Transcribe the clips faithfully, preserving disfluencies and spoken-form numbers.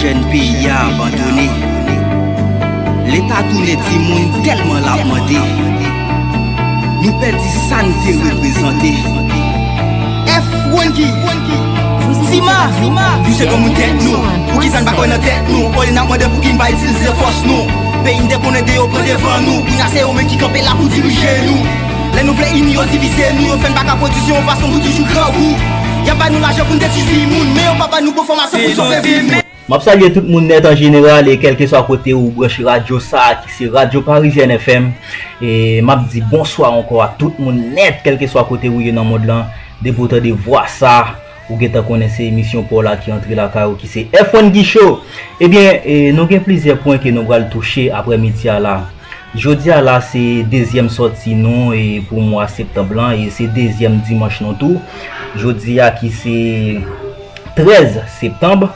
Jèn peyi a abandone. Leta tounen timoun tèlman l ap mande. Nou pèdi sa n te reprezante. F Wendy, Tima, nou se granmoun tèt nou. Poukisa n pa kwè nan tèt nou? Olye n ap mande pouki n pa itilize fòs nou. Peyi n te konnen de yo pran devan nou. Kounya se yo menm ki kanpe la pou dirije nou. Lè nou vle ini yo divize nou, yo fè n pa ka pwodui se yon fason pou toujou grangou. Y ap ba nou lajan pou n detwi vi moun, men yo pa ba nou bon fòmasyon pou sove vi moun. M ap salye tout moun nèt an jeneral e kèlkeswa kote ou branche radyo sa a ki se Radyo Parizyèn F M. E m ap di bonswa ankò ak tout moun nèt kèlkeswa kote ou ye nan mond lan. Depi w tande vwa sa a, ou gentan konnen se emisyon pa w la ki antre lakay ou ki se F Wendy Show. Ebyen, e, nou gen plizyè pwen ke nou pral touche aprèmidi a la. Jodi a la se dezyèm sòti nou e pou mwa septanm lan e se dezyèm dimanch nou tou. Jodi a ki se trèz septanm.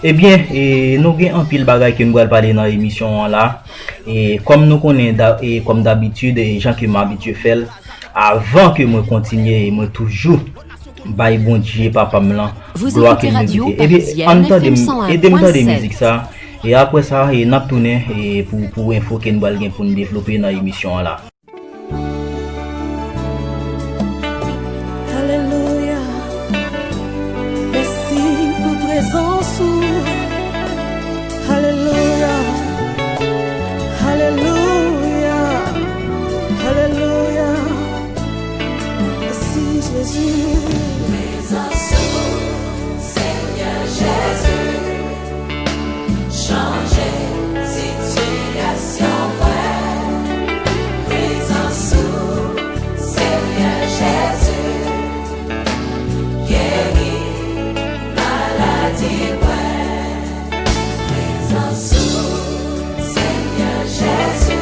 Ebyen, e, nou gen anpil bagay ke nou pral pale nan emisyon an la. E kòm nou konnen, da- e kòm dabitid, e jan ke m abitye fè l, avan ke mwen kontinye, mwen toujou bay Bondye Papa m lan glwa ke l merite. Ebyen, ann tande m, ede m tande mizik sa. E apre sa, e n ap tounen e pou, pou enfo ke n pral gen pou n devlope nan emisyon an la. Alelouya. Mèsi pou prezans ou. Alelouya. Alelouya. Alelouya. Mèsi Jezi. Prezans ou, Senyè Jezi. Chanje sitiyasyon mwen. Prezans ou, Senyè Jezi. Geri maladi mwen. Prezans ou, Senyè Jezi.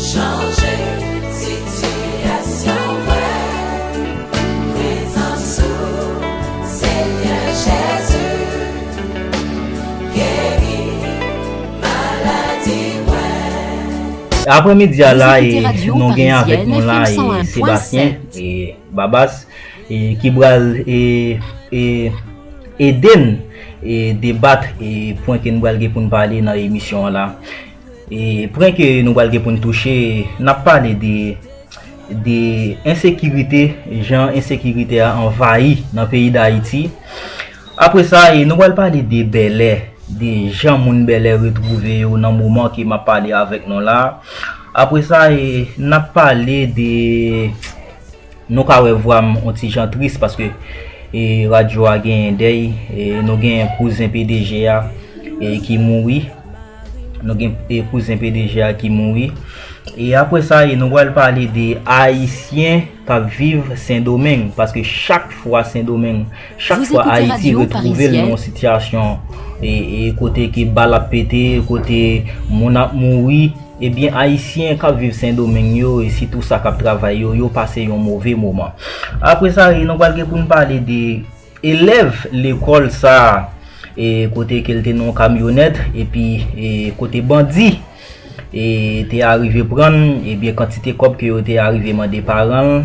Chanje sitiyasyon mwen. Prezans ou, Senyè Jezi. Geri maladi mwen. Aprèmidi a la, e, nou gen avèk nou la, e, Sebastien, e, Babas, e, ki pral, e, e, ede n, e, debat, e, pwen ke nou pral gen pou n pale nan emisyon an la. E, pwen ke nou pral gen pou n touche, n ap pale de, de ensekirite, jan ensekirite a anvayi nan peyi Dayiti. Apre sa, e, nou pral pale de Bèlè, de jan moun Bèlè retwouve yo nan moman ke m ap pale avèk nou la. Apre sa, e, n ap pale de, nou ka wè vwa m on ti jan tris paske, e, radyo a genyen dèy, e, nou genyen kouzen P D G a, e, ki mouri. Nou gen, e, kouzen P D G a ki mouri. E apre sa, e, nou pral pale de Ayisyen k ap viv Sendomeng, paske chak fwa Sendomeng, chak fwa Ayiti retwouve l nan yon sitiyasyon, e, e, kote ke bal ap pete, kote moun ap mouri, ebyen, Ayisyen k ap viv Sendomeng yo, e sitou sa k ap travay yo, yo pase yon move moman. Apre sa, e, nou pral gen pou n pale de elèv lekòl sa a, e, kote ke l te nan yon kamyonèt, epi, e, kote bandi, e, te arive pran l, ebyen, kantite kòb ke yo te arive mande paran l,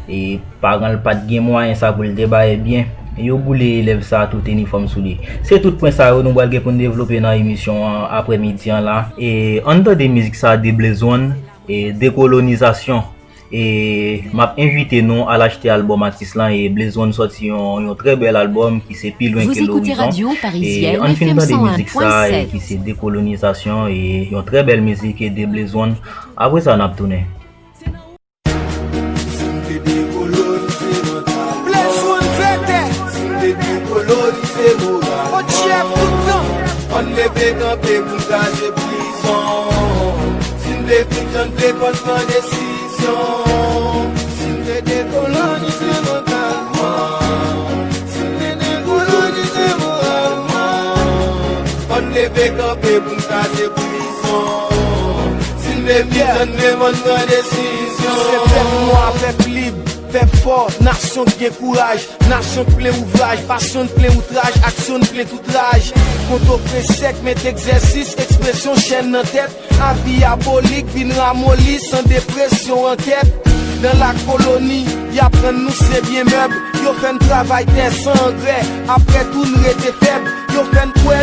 e, paran l pa t gen mwayen sa pou l te bay, ebyen, yo boule elèv sa a tout inifòm sou li. Se tout pwen sa yo nou pral gen pou n devlope nan emisyon an aprèmidi an la. E, ann tande mizik sa a de Blaze One, e, Dekolonizasyon. E m ap envite nou al achte albòm atis lan, e Blaze One sòti yon, yon trè bèl albòm ki se Pi lwen ke lorizon. E ann fin tande mizik sa a, e ki se Dekolonizasyon, e yon trè bèl mizik, e de Blaze One. Apre sa, n ap tounen. Si m te dekolonize mantal, Blaze One fè tè. Si m te dekolonize moral, O G F tout tan. Ann leve kanpe pou n kraze prizon. Si n te vin jan n te fò n pran desizyon. Si n te dekolonize mantalman. Si n te dekolonize moralman. Ann leve kanpe pou n kraze prizon. Si n te vin jan n te fò n pran desizyon. Se pèp nwa, pèp lib, pèp fò, nasyon k gen kouraj. Nasyon k plen ouvraj, pasyon n plen outraj, aksyon n plen tout raj. Kont opresè k met egzèsis, ekspresyon chèn nan tèt. Avi abolik vin ramoli san depresyon ankèt. Nan lakoloni, y aprann nou se byen mèb. Yo fè n travay tè san angrè, apre tou n rete fèb. Yo fè n kwè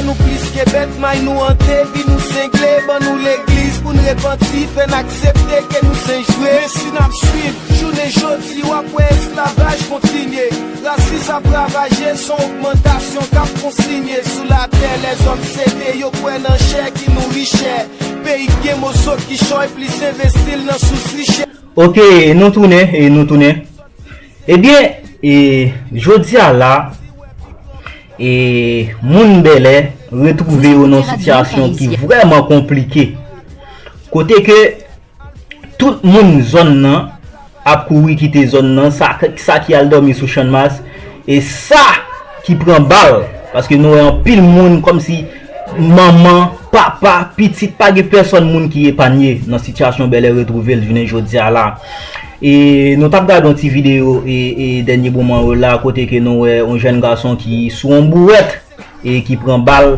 May nou ante, vi nou sengle, ban nou legliz pou n repanti, fè n aksepte ke nou se jwe. Men si n ap swiv, jounen jodi, w ap wè esklavaj kontinye. Rasis ap ravaje, se yon ogmantasyon k ap kontinye sou latè. Lèzòm sede, yo kwè nan chè ki nouri chè. Peyi k gen moso kichòy, plis envesti l nan sous richès. Ok, nou tounen, e nou tounen. Ebyen, e, jodi a la, e, moun Bèlè retwouve yo nan sitiyasyon ki vrèman konplike. Kote ke tout moun zòn nan ap kouri kite zòn nan, sa, sa ki al dòmi sou Channmas, e sa ki pran bal, paske nou wè anpil moun kòmsi manman, papa, pitit, pa gen pèsòn moun ki epanye nan sitiyasyon Bèlè retwouve l jounen jodi a la. E nou t ap gade yon ti videyo e, e dènye moman yo la, kote ke nou wè yon jèn gason ki sou yon bouwèt e ki pran bal.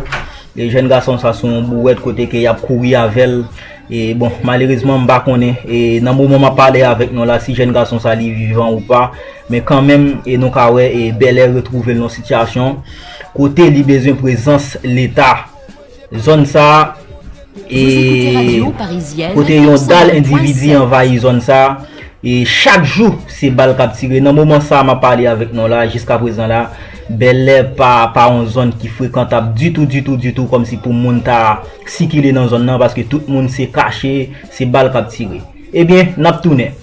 E jèn gason sa sou yon bouwèt kote ke y ap kouri avè l. E bon, malerezman, m pa konnen, e nan moman m ap pale avèk nou la, si jèn gason sa li vivan ou pa. Men kanmenm, e nou ka wè, e Bèlè retwouve l nan sitiyasyon kote li bezwen prezans Leta. Zòn sa, e kote yon dal endividi anvayi zòn sa, e chak jou, se bal k ap tire. Nan moman sa, m ap pale avèk nou la, jiska prezan la, Bèlè pa, pa yon zòn ki frekantab ditou, ditou, ditou, kòmsi pou moun ta sikile nan zòn nan, paske tout moun se kache, se bal k ap tire. Ebyen, n ap tounen.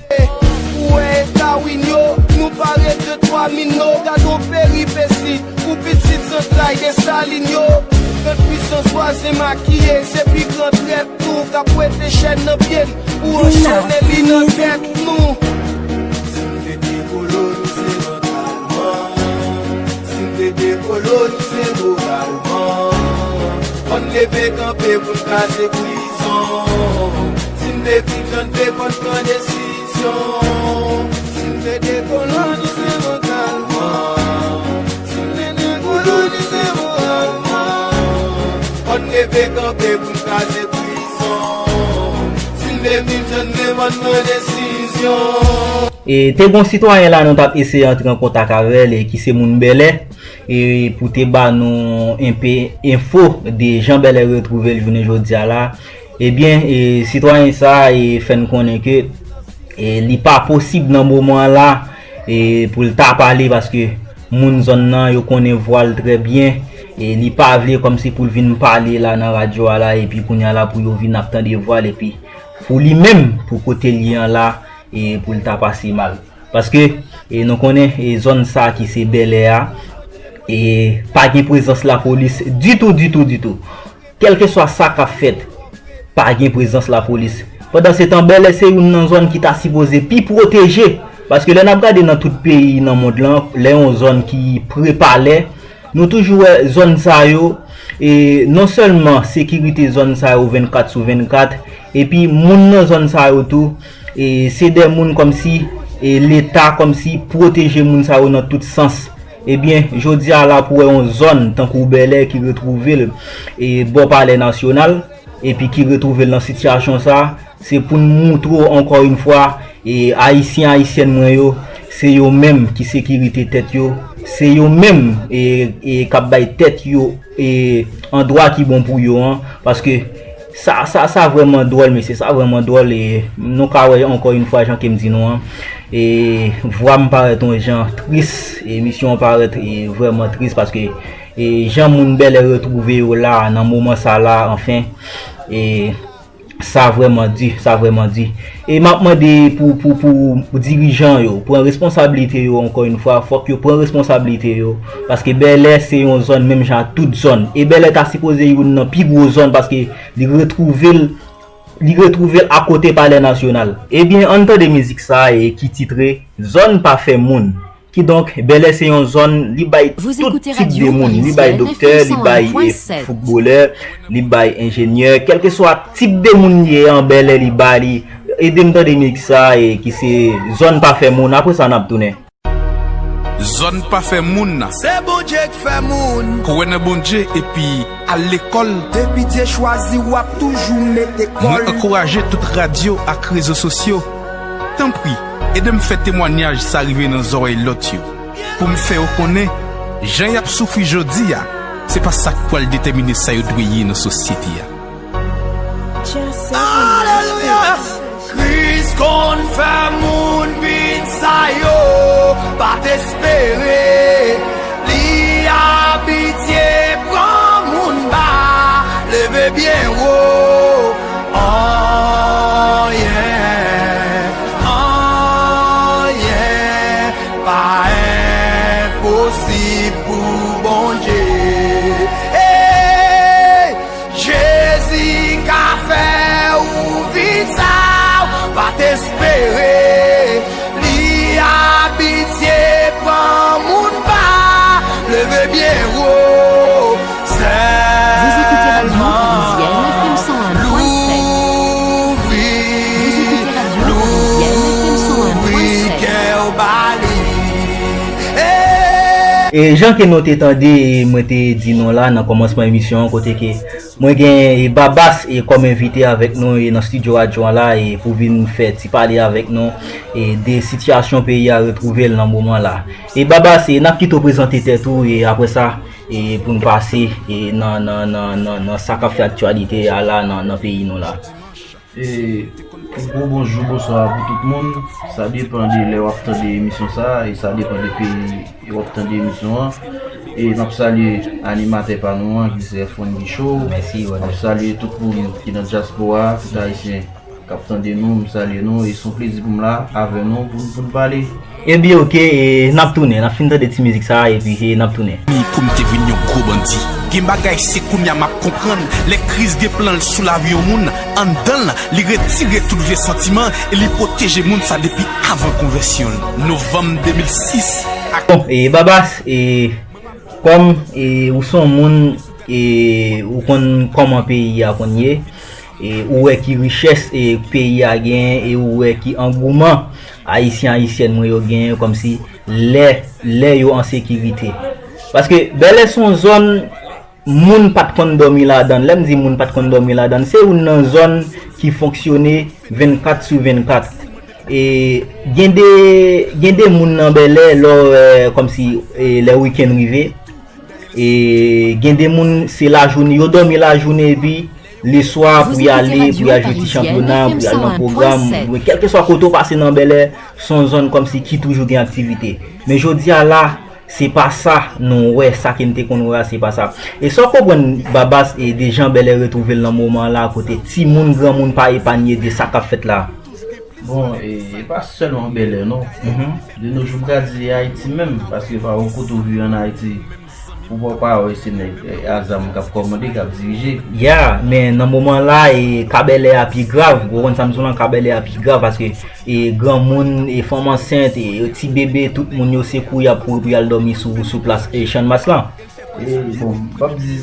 Ou wè eta win yo, nou pare de twa min no, gad yon peripesi pou pitit zantray Desalin yo. Gran pwisans vwazen makiye, se pi gran trèt nou k ap wete chèn nan pye n pou anchène li nan tèt nou. Si n te dekolonize mantalman, si n te dekolonize moralman, fò n leve kanpe pou n kraze prizon. Si n te viv jan n vle, fò n pran desizyon. Si n te dekolonize mantalman, si n te dekolonize moralman, fò n leve kanpe pou n kraze prizon. Si n te viv jan n vle, fò n pran desizyon. E te gon sitwayen la nou t ap eseye antre an kontak avè l e ki se moun Bèlè, e pou te ba nou enpe enfo de jan Bèlè retwouve l jounen jodi a la. Ebyen, e sitwayen sa a, e fè n konnen ke, e li pa posib nan moman an la, e pou l ta pale paske moun zòn nan yo konnen vwa l trè byen, e li pa vle kòmsi pou l vin pale la nan radyo a la, epi kounye a la pou yo vin ap tande vwa l, epi pou li menm, pou kote l ye an la, e pou l ta pase mal. Paske, e nou konnen, e zòn sa ki se Bèlè a, e pa gen prezans lapolis ditou, ditou, ditou. Kèlkeswa sa k ap fèt, pa gen prezans lapolis. Pandansetan, Bèlè se youn nan zòn ki ta sipoze pi pwoteje. Paske lè n ap gade nan tout peyi nan mond lan, lè yon zòn ki pre palè, nou toujou wè zòn sa yo, e non sèlman sekirite zòn sa yo vennkat sou vennkat, epi moun nan zòn sa yo tou, e se de moun kòmsi, e Leta kòmsi pwoteje moun sa yo nan tout sans. Ebyen, jodi a la pou wè yon zòn tankou Bèlè ki retwouve l, e bò Palè Nasyonal, epi ki retwouve l nan sitiyasyon sa, se pou n moutre w ankò yon fwa, e Ayisyen, Ayisyèn mwen yo, se yo menm ki sekirite tèt yo, se yo menm, e, e k ap bay tèt yo, e andwa ki bon pou yo an, paske sa, sa, sa vrèman dwòl, mesye, sa vrèman dwòl, e nou ka wè ankò yon fwa jan ke m di nou an, e vwa m parèt yon jan tris, e misyon an parèt, e vrèman tris, paske, e jan moun Bèlè retwouve yo la, nan moman sa la, anfen, e sa vrèman di, sa vrèman di. E m ap mande pou, pou, pou dirijan yo pran responsablite yo, ankò yon fwa, fòk yo pran responsablite yo, paske Bèlè se yon zòn menm jan ak tout zòn. E Bèlè ta sipoze youn nan pi gwo zòn, paske li retwouve l, li retwouve l akote Palè Nasyonal. Ebyen, ann tande mizik sa e ki titre Zòn pa fè moun. Kidonk, Bèlè se yon zòn, li bay tout tip de moun, li bay doktè, li bay, e, foutbolè, li bay enjenyè, kèlkeswa tip de moun li ye an Bèlè, li ba li. Ede m tande mizik sa, e, ki se Zòn pa fè moun, apre sa n ap tounen. Zòn pa fè moun. Se Bondye k fè moun. Kwè nan Bondye epi al lekòl. Depi Dye chwazi w, w ap toujou mete kòl. Mwen ankouraje tout radyo ak rezo sosyo. Tanpri, ede m fè temwanyaj sa rive nan zòrèy lòt yo, pou m fè yo konnen jan y ap soufri jodi a, Se pa sa k pral detèmine sa yo dwe ye nan sosyete a. Alelouya! Kris konn fè moun vin sa yo pa t espere. Li abitye pran moun ba, leve byen wo. Anyen, anyen pa enposib pou Bondye. Hey! Jezi ka fè ou vin sa ou pa t espere. Li abitye pran moun ba, leve byen wo. Sèlman louvri, louvri kè w ba li. E jan ke nou te tande, e mwen te di nou la nan kòmansman emisyon an, kote ke mwen gen e Babas e kòm envite avèk nou e nan estidyo radyo an la e pou vin fè ti pale avèk nou e de sitiyasyon peyi a retwouve l nan moman la. E Babas, e n ap kite w prezante tèt ou e apre sa e pou n pase e nan, nan, nan, nan, nan sa k ap fè aktyalite a la nan, nan peyi nou la. E yon gwo bonjou, bonswa pou tout moun. Sa depan de lè w ap tande emisyon sa a, e sa depan de peyi w ap tande emisyon an. E m ap salye animatè pa nou an, ki se F one Guicho. Mèsi, M ap salye tout moun ki nan dyaspora, tout Ayisyen k ap tande nou, m salye nou. E se yon plezi pou m la avè nou, pou, pou n pale. Ebyen oke, n ap tounen, n ap fin tande ti mizik sa a epi n ap tounen. Pou m te vin yon gwo bandi. Gen bagay se kounye a m ap konprann. Lè Kris gen plan l sou lavi yon moun, anndan l, li retire tout vye santiman e li pwoteje moun sa depi avan konvèsyon l. Novanm de mil sis. Ak. Bon, e Babas, e kòm e ou se yon moun e ou konn kòman peyi a konn ye, e ou wè ki richès e peyi a genyen e ou wè ki angouman Ayisyen, Ayisyèn mwen yo genyen kòmsi lè, lè yo an sekirite. Paske Bèlè se yon zòn moun pa t konn dòmi ladan l. Lè m di moun pa t konn dòmi ladan l, se youn nan zòn ki fonksyone vennkat sou vennkat. E gen de, gen de moun nan Bèlè, lè w wè kòmsi e lè wikenn rive, E gen de moun se lajounen, yo dòmi lajounen epi leswa pou y ale, pou y al jwe ti chanpyona, pou y al nan pwogram, oubyen kèlkeswa kote w pase nan Bèlè, se yon zòn kòmsi ki toujou gen aktivite. Men jodi a la, se pa sa nou wè, sa ke n te konn wè a, se pa sa. E sa w konprann Babas e de jan Bèlè retwouve l nan moman an la kote timoun, granmoun pa epanye de sa k ap fèt la? Bon, e, e pa sèlman Bèlè non. De no jou m ka di e Ayiti menm, paske pa yon kote w viv ann Ayiti, ou pa pa wè se nèg e, a zam k ap kòmande, k ap dirije. Ya, men nan moman la, e, ka Bèlè a pi grav. Ou konprann sa m di w lan, ka Bèlè a pi grav paske e, granmoun, e, fanm ansent, e, ti bebe, tout moun yo se kouri y ap kouri pou y al dòmi sou, sou plas e, Channmas lan. E, bon, m p ap di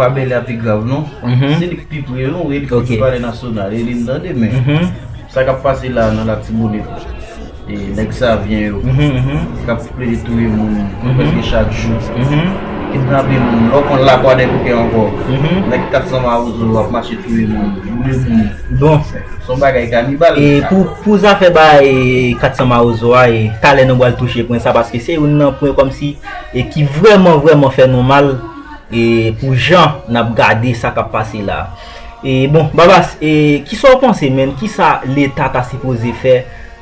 pa Bèlè a pi grav non. Se li k pi pre nou, e li k pi Palè Nasyonal, e li n tande, men sa k ap pase la nan Latibonit, e nèg Savyen yo k ap plede touye moun prèske chak jou, kidnape moun, lè w konn Lakwa Dèkoken ankò, nèg kat san Mawozo ap mache touye moun, boule moun. Bon. Se yon bagay kanibal. E pou, pou zafè bay kat san Mawozo a, e talè nou pral touche pwen sa, paske se youn nan pwen kòmsi e ki vrèman, vrèman fè nou mal e pou jan n ap gade sa k ap pase la. E bon, Babas, e kisa w panse menm, kisa Leta ta sipoze fè,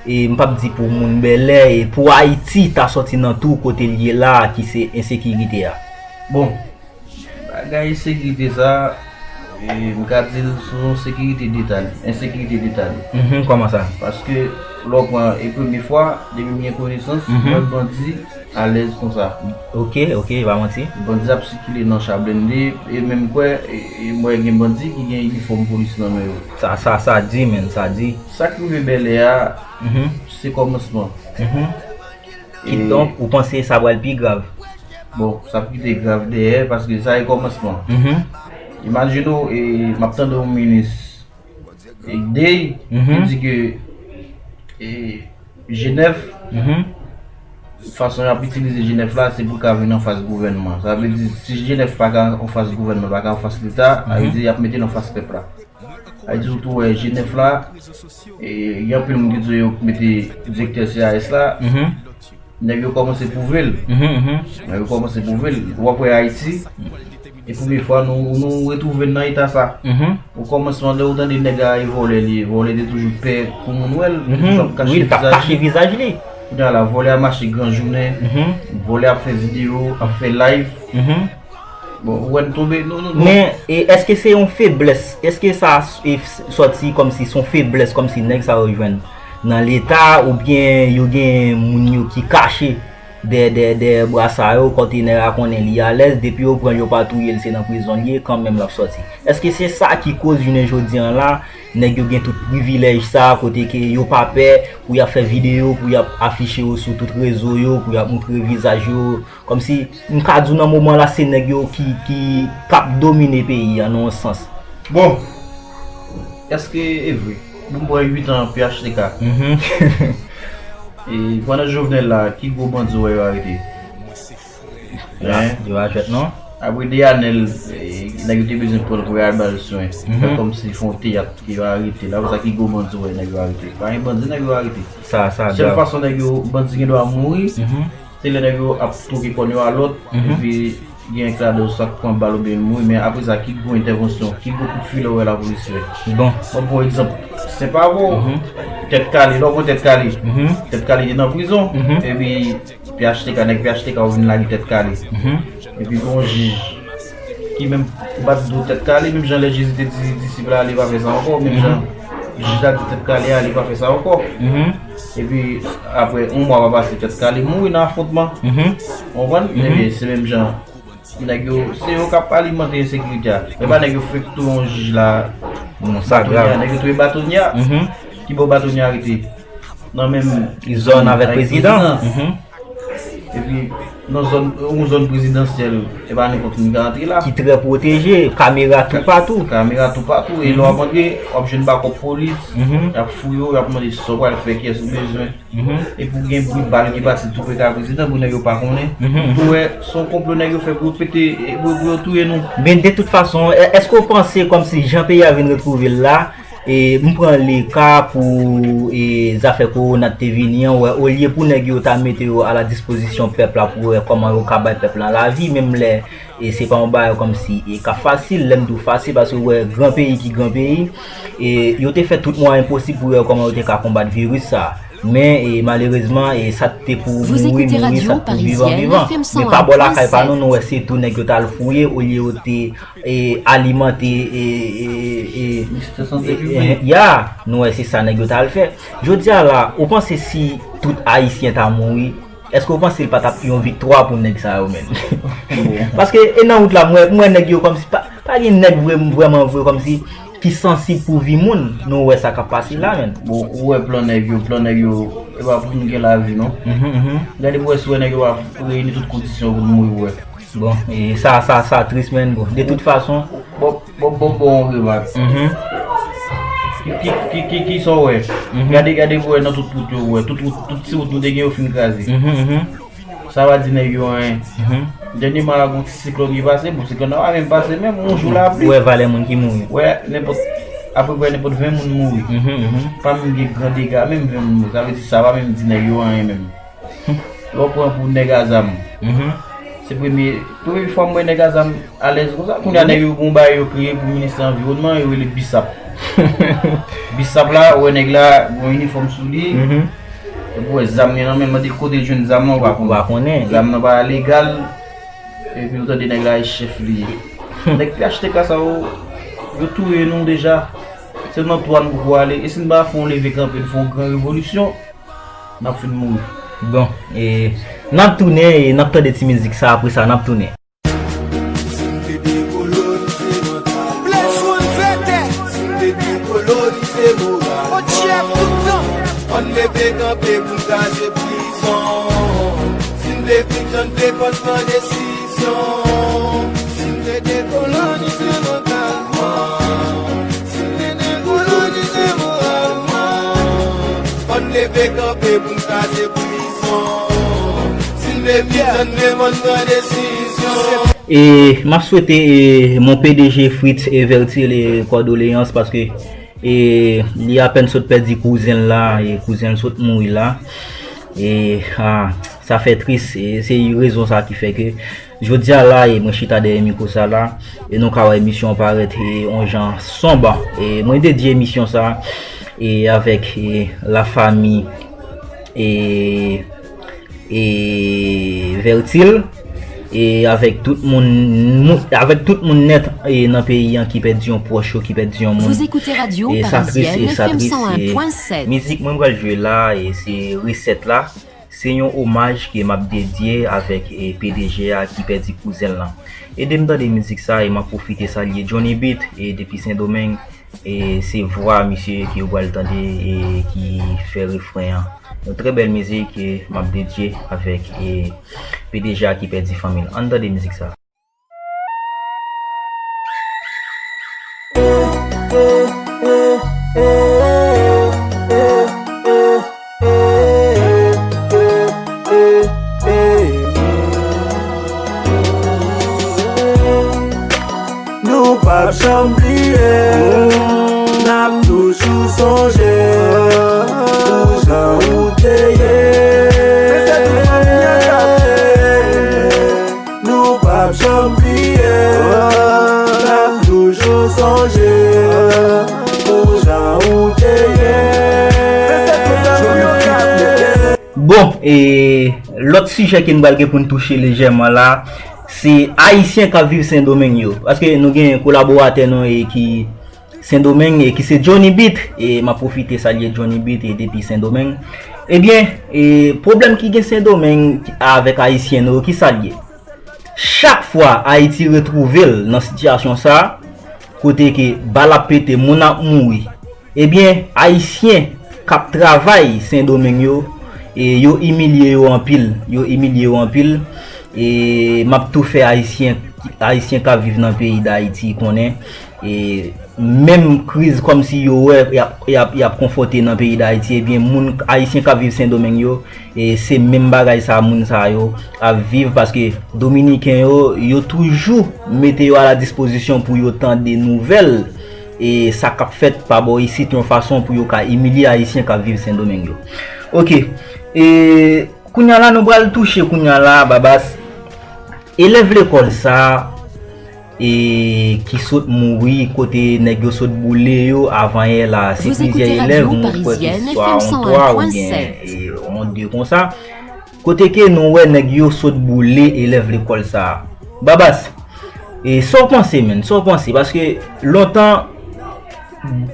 e m p ap di pou moun Bèlè, e pou Ayiti ta sòti nan twou kote l ye la a ki se ensekirite a? Bon, bagay ensekirite sa a, e m ka di l se yon sekirite deta li, ensekirite deta li. Kòman sa? Paske lè w pran e premye fwa, depi m gen konesans, m wè bandi alèz konsa. Ok, ok, pa manti. Bandi ap sikile nan cha blende, e menm kwè, e, e m wè gen bandi ki gen inifòm polis nan men yo. Sa, sa, sa di, menn, sa di. Sa k rive Bèlè a, se kòmansman. Kidonk, ou panse sa pral pi grav? Bon, sa ap kite grav dèyè, paske sa e kòmansman. Imajine w, e, m ap tande yon minis, e, Dey, ki di ke, e, Jenèf, fason y ap itilize Jenèf la, se pou l ka vin anfas gouvènman. Sa vle di, si Jenèf pa ka anfas gouvènman, pa ka anfas Leta, sa vle di y ap mete l anfas pèp la. Sa vle di, ou tou wè Jenèf la, e, gen anpil moun ki di yo mete direktè C I S la, nèg yo kòmanse pwouve l. Nèg yo kòmanse pwouve l. W ap wè Ayiti, E premye fwa nou, nou retwouve n nan eta sa. Mhm. O kòmansman, lè ou tande nèg la e vòlè li ye, vòlè te toujou pè pou moun wè l, li te Mhm. toujou ap Wi, kache l t ap vizaj kache li. Vizaj li. Kounye a la, vòlè a mache gran jounen, Mhm. vòlè ap fè videyo, ap fè live. Mhm. Bon, ou wè n tonbe, nou, nou, nou. Men, e, èske se yon feblès? Èske sa e, sòti kòmsi se yon feblès, kòmsi nèg sa yo jwenn nan leta, oubyen yo gen moun yo ki kache dèyè, dèyè, dèyè bra sa yo, kote nèg la konnen li alèz, depi yo pran l, yo pa touye l, se nan prizon li ye, kanmenm l ap sòti? Èske se sa ki koz jounen jodi an la, nèg yo gen tout privilèj sa, kote ke yo pa pè pou y ap fè videyo, pou y ap afiche yo sou tout rezo yo, pou y ap moutre vizaj yo, kòmsi, m ka di w nan moman la, se nèg yo ki, ki, k ap domine peyi a, nan yon sans. Bon, èske e vre? Bon, m pran uit an P H T K. Mhm. E pandan Jovenel la, ki gwo bandi w wè yo arete? Yo a jwèt non. Apre Deyanèl, e, nèg yo te bezwen pran l pou y al ba l swen. Mhm. Fè kòmsi fè yon teyat ke yo arete l. Apre sa, ki gwo bandi w wè nèg yo arete? Pa gen bandi nèg yo arete. Sa, sa Sèl grav. Fason nèg yo, bandi gen dwa mouri, Mhm. se lè nèg yo ap twoke kòn yo a lòt, Mhm. epi gen kè ladan yo sa k pran bal oubyen mouri, men apre sa, ki gwo entèvansyon, ki gwo kout filè w wè lapolis fè? Bon. Mwen pran yon egzanp senp avè w, Mhm. Tèt Kale, lè w pran Tèt Kale, Mhm. Tèt Kale te nan prizon, Mhm. epi P H T K, nèg P H T K yo vin lage Tèt Kale. Mhm. Epi gen yon jij ki menm bat do Tèt Kale, menm jan lè Jezi te di disip la, "Ale, pa fè sa ankò," menm jan jij la di Tèt Kale, "Ale, pa fè sa ankò." Mhm. Epi, apre yon mwa pa pase, Tèt Kale mouri nan afwontman. Mhm. Ou konprann? Mhm. Ebyen, se menm jan. Nèg yo, se yo k ap alimante ensekirite a. E pa nèg yo fenk touye yon jij la. Non, sa Batonye a, grav. Nèg yo touye batonye a. Mhm. Ki bò batonye a rete? Nan menm Zòn avèk avèk prezidan. prezidan. Mhm. Epi, nan zòn, yon zòn prezidansyèl, e pa nenpòt moun ka antre la. Ki trè pwoteje, kamera toupatou. Kamera toupatou, e lè w ap antre, w ap jwenn bakòp polis, Mhm. y ap fouye w, y ap mande sa w pral fè, kiyès ou bezwen. Mhm. Epi w gen bri bal ki pase tou pre kay prezidan pou nèg yo pa konnen. Mhm. Ou wè, se yon konplo nèg yo fè pou yo pete, e, pou, pou yo touye nou. Men de tout fason, è-, èske w panse kòmsi jan peyi a vin retwouve l la, e m pran le ka pou e, zafè kowona te vini an, wè, olye pou nèg yo ta mete yo a la dispozisyon pèp la pou wè kòman yo ka bay pèp la lavi, menm lè e se pa yon bagay kòmsi e k ap fasil, lè m di w fasil, paske wè, gran peyi ki gran peyi, e yo te fè tout mwayen posib pou wè kòman yo te ka konbat viris sa. Men, e, malerezman, e, sa te pou Vous mouri, écoutez mouri, Radio sa te pou vivan, Parisienne, vivan. F M Men pa bò lakay pa nou, cent un point sept. Nou wè se tou nèg yo t al fouye, olye yo te e, alimante, e, e, e, Ministè Sante e, Piblik. e, ya, nou wè se sa nèg yo t al fè. Jodi a la, ou panse si tout Ayisyen ta mouri, èske ou panse l pa t ap yon viktwa pou nèg sa yo menm? Paske e nan wout la, mwen, mwen nèg yo kòmsi pa, pa gen nèg vre, vrèman vre kòmsi ki sansib pou vi moun. Nou wè sa k ap pase la menm. Bon, ou wè plan nèg yo, plan nèg yo, e pa pou nou gen lavi non. Mhm, mhm. Gade pou wè si w wè nèg yo ap reyini tout kondisyon pou nou mouri pou wè. Bon, e sa, sa, sa tris menm, bon. De tout fason. Bon, bon, bon, bon, remak. Mhm. Ki, ki, ki, ki, ki sa w wè? Mhm. Gade, gade pou wè nan tout wout yo, wè. Tout wout, tout ti wout nou te gen yo fin kraze. Mhm, mhm. Sa pa di nèg yo anyen. Mhm. Dènyèman la, gon ti siklòn ki pase, bon, siklòn nan pa menm pase menm, yon jou lapli. Ou wè valè moun ki mouri. Wè, nenpòt, apeprè nenpòt ven moun mouri. Mhm, mhm. Pa menm gen gran dega, menm ven moun mouri. Sa vle di sa pa menm di nèg yo anyen menm. Lè w pran pou nèg a zam. Mhm. Se premye, premye fwa m wè nèg a zam alèz konsa. Kounye a nèg yo gon bagay yo kreye pou ministè anviwònman, yo rele BISAP. BISAP la, ou wè nèg la, gon inifòm sou li. Mhm. Epi w wè zam li nan men, mande kote l jwenn zam nan, ou pa Ou pa konnen. konnen. Zam nan pa legal. Epi ou tande nèg la e chèf li ye. Nèg P H T K sa yo, yo touye nou deja. Se nan twa nou poko ale. E si n pa fè yon leve kanpe, n fè yon gran revolisyon, n ap fin mouri. Bon, e n ap tounen e n ap tande ti mizik sa, apre sa n ap tounen. Si n te dekolonize mantal, si n te dekolonize moral, ann leve kanpe pou n kraze prizon. Si n vle viv jan n vle, fò n pran desizyon. Si n te dekolonize mantalman, si n te dekolonize moralman, ann leve kanpe pou n kraze prizon. Si n vle viv jan n vle, fò n pran desizyon. E m ap swete e, mon P D G Fritz e Vertil e kondoleyans paske e, li apèn sot pèdi kouzen l la, e kouzen l sot mouri la. E a, sa fè tris, e se rezon sa ki fè ke Jodi a la, e mwen chita dèyè mikwo sa la, e nou ka wè emisyon an parèt e on jan sonb. E mwen dedye emisyon sa e avèk e lafanmi e e Vètil e avèk tout moun, moun avèk tout moun nèt e nan peyi an ki pèdi yon pwòch yo, ki pèdi yon moun. Vous écoutez Radio e sa tris e Parisienne, sa F M tris cent un point sept. Mizik mwen pral jwe la e se Resèt la. Se yon omaj ke m ap dedye avèk e P D G a ki pèdi kouzen l lan. Ede m tande mizik sa e m ap pwofite salye Johnny Beat e depi Sendomeng e se vwa misye ke w pral tande e ki fè refren an. Yon trè bèl mizik e m ap dedye avèk e P D G a ki pèdi fanmi l. Ann tande mizik sa. Nou p ap janm bliye, n ap toujou sonje pou jan ou te ye. Nou p ap janm bliye, n ap toujou sonje pou jan ou te ye. Bon, e lòt sijè ke n pral gen pou n touche lejèman la, se Ayisyen k ap viv Sendomeng yo. Paske nou gen kolaboratè nou e ki Sendomeng e ki se Johnny Beat. E m ap pwofite salye Johnny Beat e depi Sendomeng. Ebyen, e pwoblèm ki gen Sendomeng avèk Ayisyen nou yo, ki sa l ye? Chak fwa Ayiti retwouve l nan sitiyasyon sa, kote ke bal ap pete, moun ap mouri, ebyen, Ayisyen k ap travay Sendomeng yo, e yo imilye yo anpil, yo imilye yo anpil. E m ap tou fè Ayisyen, Ayisyen k ap viv nan peyi Dayiti konnen, e menm kriz kòmsi yo wè y ap, y ap, y ap konfwonte nan peyi Dayiti, ebyen, moun Ayisyen k ap viv Sendomeng yo, e se menm bagay sa moun sa yo ap viv, paske Dominiken yo, yo toujou mete yo a la dispozisyon pou yo tande nouvèl e sa k ap fèt pa bò isit, yon fason pou yo ka imilye Ayisyen k ap viv Sendomeng yo. Oke, e kounye a la, nou pral touche kounye a la, Babas, elèv lekòl sa e ki sot mouri, kote nèg yo sot boule yo avanyè la. Se plizyè elèv, mwen kwè ke swa on twa oubyen e on de konsa. Kote ke nou wè nèg yo sot boule elèv lekòl sa. Babas, e sa w panse, menn? Sa w panse? Paske lontan,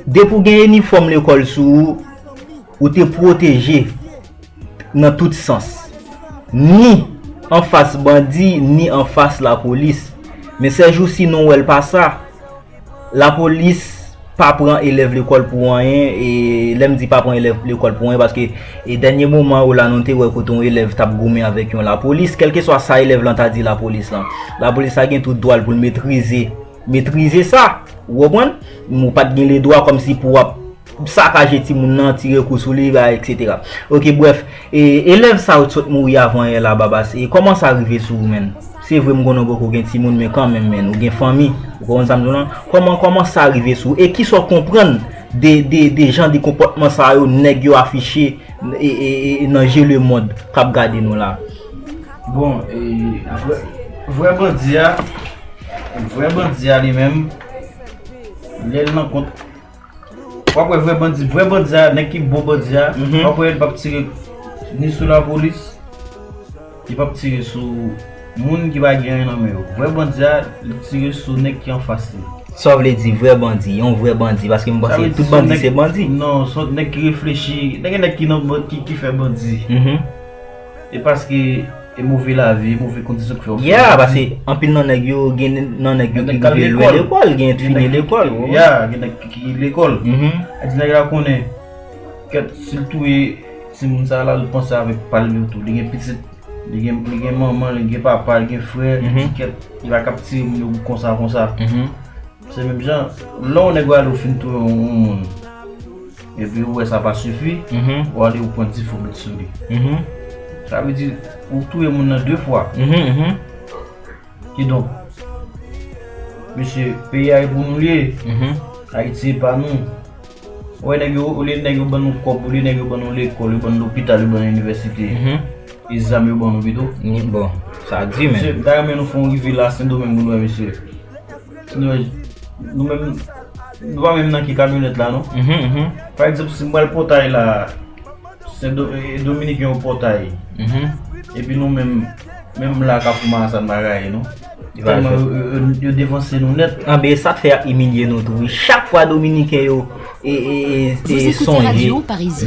depi w gen inifòm lekòl sou ou, ou te pwoteje nan tout sans. Ni anfas bandi, ni anfas lapolis. Men sèjousi nou wè l pa sa. Lapolis pa pran elèv lekòl pou anyen, e lè m di pa pran elèv lekòl pou anyen, paske e dènye moman yo la nou te wè kote yon elèv t ap goumen avèk yon lapolis, kèlkeswa sa elèv lan ta di lapolis lan. Lapolis la gen tout dwa l pou l metrize, metrize sa. Ou konprann? Ou pa t gen ledwa kòmsi pou w ap sakaje timoun nan, tire kou sou li, ba, etsetera. Oke, brèf, e, elèv sa yo t sot mouri avanyè la, Babas, e kòman sa rive sou ou, menn? Se vre, m konnen w poko gen timoun, men kanmenm, menn, ou gen fanmi, ou konprann sa m di w lan? Kòman, kòman sa rive sou ou? E kisa w konprann de, de, de jan de konpòtman sa yo nèg yo afiche, e, e, e, e nan je lemonn k ap gade nou la? Bon, e, vrè, vrè bandi a, vrè bandi a li menm, lè l nan kont W ap wè vrè bandi, vrè bandi a, nèg ki bon bandi a, mhm, w ap wè li p ap tire ni sou lapolis, li p ap tire sou moun ki pa gen anyen nan men yo. Vrè bandi a, li tire sou nèg ki anfas li. Sa w vle di vrè bandi, yon vrè bandi, paske m panse tout bandi se bandi. Non, se yon nèg ki reflechi, gen nèg ki nan, ki, ki fè bandi. Mhm. E paske e move lavi, e move kondisyon ki fè yo fè bandi. Yeah, paske anpil nan nèg yo, gen nan nèg yo ki rive lwen lekòl, gen fini lekòl. Yeah, gen nèg ki lekòl. Mhm. A di nèg la konnen, kèt, si l touye timoun sa la, l panse avèk pa l yo tou. Li gen pitit, li gen, li gen manman, li gen papa, li gen frè, li di kèt, li pa ka ap tire moun yo konsa, konsa. Mhm. Se menm jan, lè yon nèg ou ale ou fin touye yon, yon moun, epi ou wè sa pa sifi, mhm, ou ale ou pran difo met sou li. Mhm. Sa vle di, ou touye moun nan de fwa. Mhm, mhm. Kidonk, mesye, peyi a e pou nou li ye. Mhm. Ayiti e pa nou. Ou wè nèg yo, olye nèg yo ban nou kòb, olye nèg yo ban nou lekòl, yo ban nou lopital, yo ban nou inivèsite. Mhm. E zam yo ban nou pito. Ni bon. Sa di, men. Mesye, m ta renmen nou fè yon rive la Sendomeng pou nou wè, mesye. Sendomeng, nou menm, nou pa menm nan ki kamyonèt la, non? Mhm, mhm. Pa egzanp, si m pral Pòtay la, Sendomeng, Dominiken yo Pòtay. Mhm. Epi nou menm, menm la Kafou Marasa n pa ka ye, non? Tèlman yo, yo, yo, yo devanse nou nèt. Anben, e sa k fè y ap imilye nou tou, wi. Chak fwa Dominiken yo e, e, e, e sonje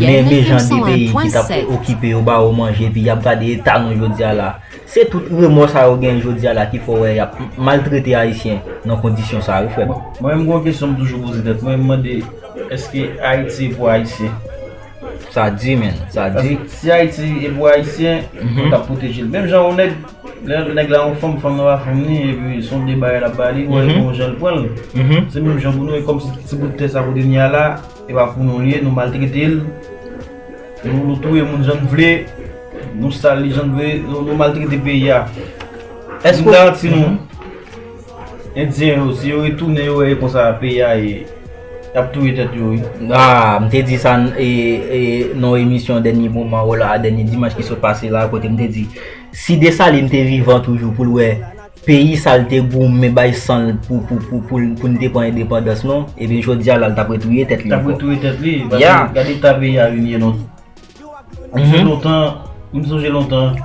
menm jan de peyi ki t ap okipe yo, ba yo manje, epi y ap gade eta nou jodi a la. Se tout remò sa yo gen jodi a la ki fè w wè y ap maltrete Ayisyen nan kondisyon sa, wi, frè m. Mwen, mwen menm, gon kesyon m toujou poze tèt mwen, m mande, èske Ayiti e pou Ayisyen? Sa di, men, sa di. Paske si Ayiti e pou Ayisyen, nou t ap pwoteje l. Menm jan yon nèg, lè nèg la yon fanm, fanm nan pa fanm li, epi se yon de bagay l ap ba li, wè, gon jan l pran l. Se menm jan pou nou, e kòmsi ti bout tè sa kote n ye a la, e pa pou nou l ye, nou maltrete l, nou, nou touye moun jan n vle, nou sal li jan n vle, nou, nou maltrete peyi a. Èske m garanti nou, Endyen yo, si yo retounen, yo wè e konsa peyi a ye, y ap touye tèt yo, wi. Ah, m te di sa, e, e, nan yon emisyon dènye moman, o la, dènye dimanch ki sot pase la, kote m te di, si Desalin te vivan toujou pou l wè peyi sa l te goumen bay san l pou, pou, pou, pou, pou n te pran endepandans nou, ebyen, jodi a la, l t ap retouye tèt li ankò. L t ap retouye tèt li, paske gade eta peyi a vin ye non. M sonje lontan, m sonje lontan.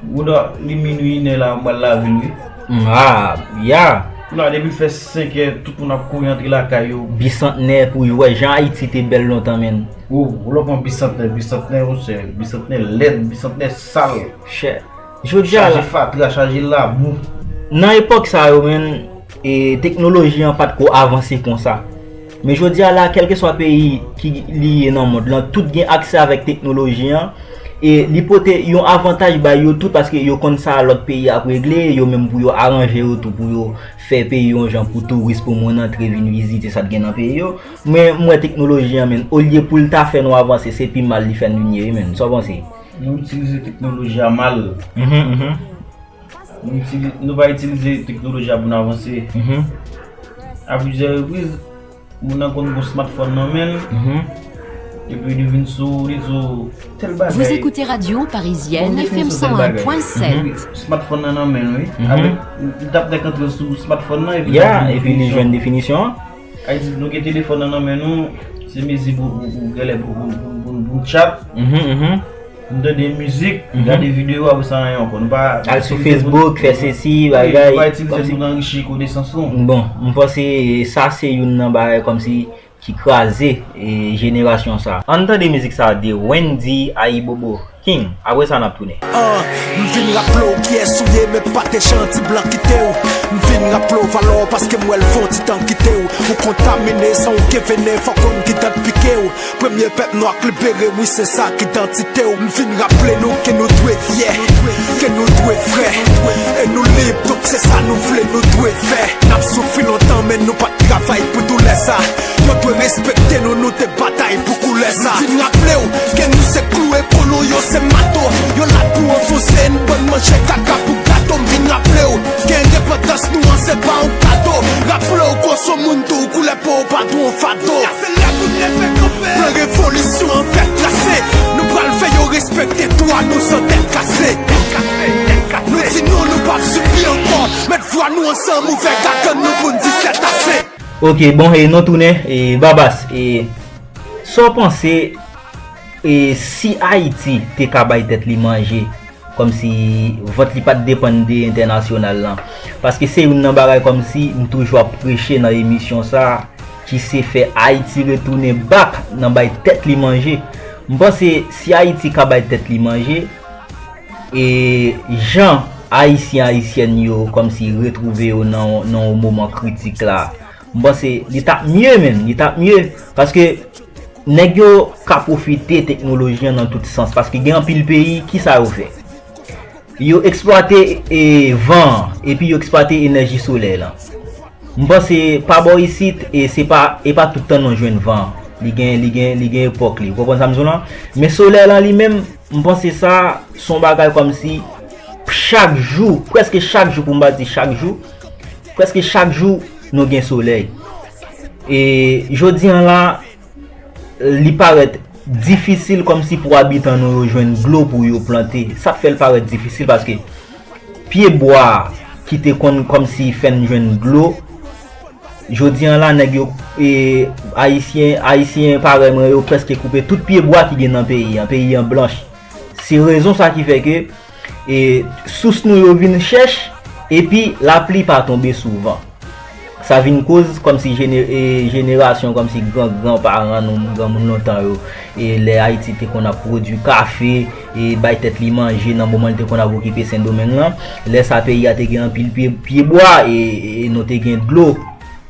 Bouda, li minwi, inè la, m pral lave l, wi. Mm, ah, ya. Kounye a, depi l fè senkè, tout moun ap kouri antre lakay yo. Bisantnè, pou yo wè jan Ayiti te bèl lontan, menn. O, ou lè w pran bisantnè, bisantnè, monchè, bisantnè lèd, bisantnè sal. Chè. Jodi a la, chaje fatra, chaje labou. Nan epòk sa yo, menn, e, teknoloji an pa t ko avanse konsa. Men jodi a la, kèlkeswa peyi ki li ye nan mond lan, tout gen aksè avèk teknoloji an. E li pote yon avantaj bay yo tout, paske yo konn sa lòt peyi ap regle, yo menm pou yo aranje yo tou, pou yo fè peyi yon jan pou touris, pou moun antre vin vizite sa k gen nan peyi yo. Men m wè teknoloji an, menn, olye pou l ta fè nou avanse, se pi mal li fè n vin ye, wi, menn. Sa w panse? Nou itilize teknoloji a mal. Mhm, mhm. Nou itili-, nou pa itilize teknoloji a pou n avanse. Mhm. A plizyè repriz, moun nan konn gon smartphone nan men l. Mhm. Epi li vin sou, li di w tèl bagay. Vous écoutez Radio Parisienne, F M cent un point sept. Mhm. Smartphone nan nan men l, wi. Mhm. Avèk, li t ap nèk antre sou smartphone nan, epi li jwenn definisyon an. Sa vle di, nou gen telefòn nan nan men nou, se mezi pou, pou, pou, genlè pou, pou, pou, pou, pou n chat. Mhm, mhm. Nou tande mizik, gade videyo, apre sa anyen ankò. Nou pa al sou Facebook, fè sesi, bagay, nou pa itilize l pou n anrichi konesans nou. Bon, m panse sa se youn nan bagay kòmsi ki kraze, e, jenerasyon sa. Ann tande mizik sa de Wendy Ayibobo King. Apre sa, n ap tounen. Ah, m vin raple w kiyès ou ye, men pa te jan ti blan kite w. M vin raple w valè w paske m wè l fè yon ti tan kite w. Ou kontamine san w gen venen, fòk konn ki dan k pike w. Premye pèp nwa k libere, wi, se sa k idantite w. M vin raple nou ke nou dwe fyè, ke nou dwe frè. E nou lib, donk se sa nou vle, nou dwe fè. N ap soufri lontan, men nou pa t travay pou doulè sa. Yo dwe respekte nou, nou te batay pou koulè sa. M vin raple w ke nou se klou e kolon, yo se mato. Yo la pou anfonse n, ban n manje kaka pou gato. M vin raple w ke endepandans nou an se pa yon kado. Raple w ke w se yon moun tou, koulè po w pa dwe yon fado. Plan revolisyon an fèk trase. Nou pral fè yo respekte dwa nou san tèt kase. Nou di non, nou p ap sibi ankò. Met vwa nou ansanm, ouvè gagann nou pou n di sètase. Ok, bon, e nou tounen, e Babas, e sa w panse, e si Ayiti te ka bay tèt li manje, kòmsi vant li pa t depann de entènasyonal lan? Paske se youn nan bagay kòmsi m toujou ap preche nan emisyon sa a, ki se fè Ayiti retounen back nan bay tèt li manje. M panse si Ayiti ka bay tèt li manje, e jan Ayisyen, Ayisyèn yo kòmsi retwouve yo nan, nan yon moman kritik la, m panse li t ap mye, menm, li t ap mye. Paske nèg yo ka pwofite teknoloji an nan tout sans. Paske gen anpil peyi, ki sa yo fè? Yo eksplwate, e, van an, epi yo eksplwate enèji solèy lan. M panse pa bò isit, e se pa, e pa tout tan nou jwenn van an. Li gen, li gen, li gen epòk li. Ou konprann sa m di w lan? Men solèy lan li menm, m panse sa, se yon bagay kòmsi chak jou, prèske chak jou, pou m pa di chak jou, prèske chak jou, nou gen solèy. E jodi an la, li parèt difisil kòmsi pou abitan nou yo jwenn dlo pou yo plante. Sa k fè l parèt difisil, paske Pye bwa ki te konn kòmsi fè n jwenn dlo, jodi a la, nèg yo, e, Ayisyen, Ayisyen parèy mwen yo prèske koupe tout pye bwa ki gen nan peyi an, peyi an blanch. Se rezon sa ki fè ke, e, sous nou yo vin chèch, epi lapli pa tonbe souvan. Sa vin koz kòmsi jene-, e, jenerasyon kòmsi gran gran paran nou, granmoun lontan yo, e, lè Ayiti te konn ap pwodui kafe, e, bay tèt li manje nan moman li te konn ap okipe Sendomeng lan, lè sa peyi a te gen anpil pye, pye bwa, e, e nou te gen dlo.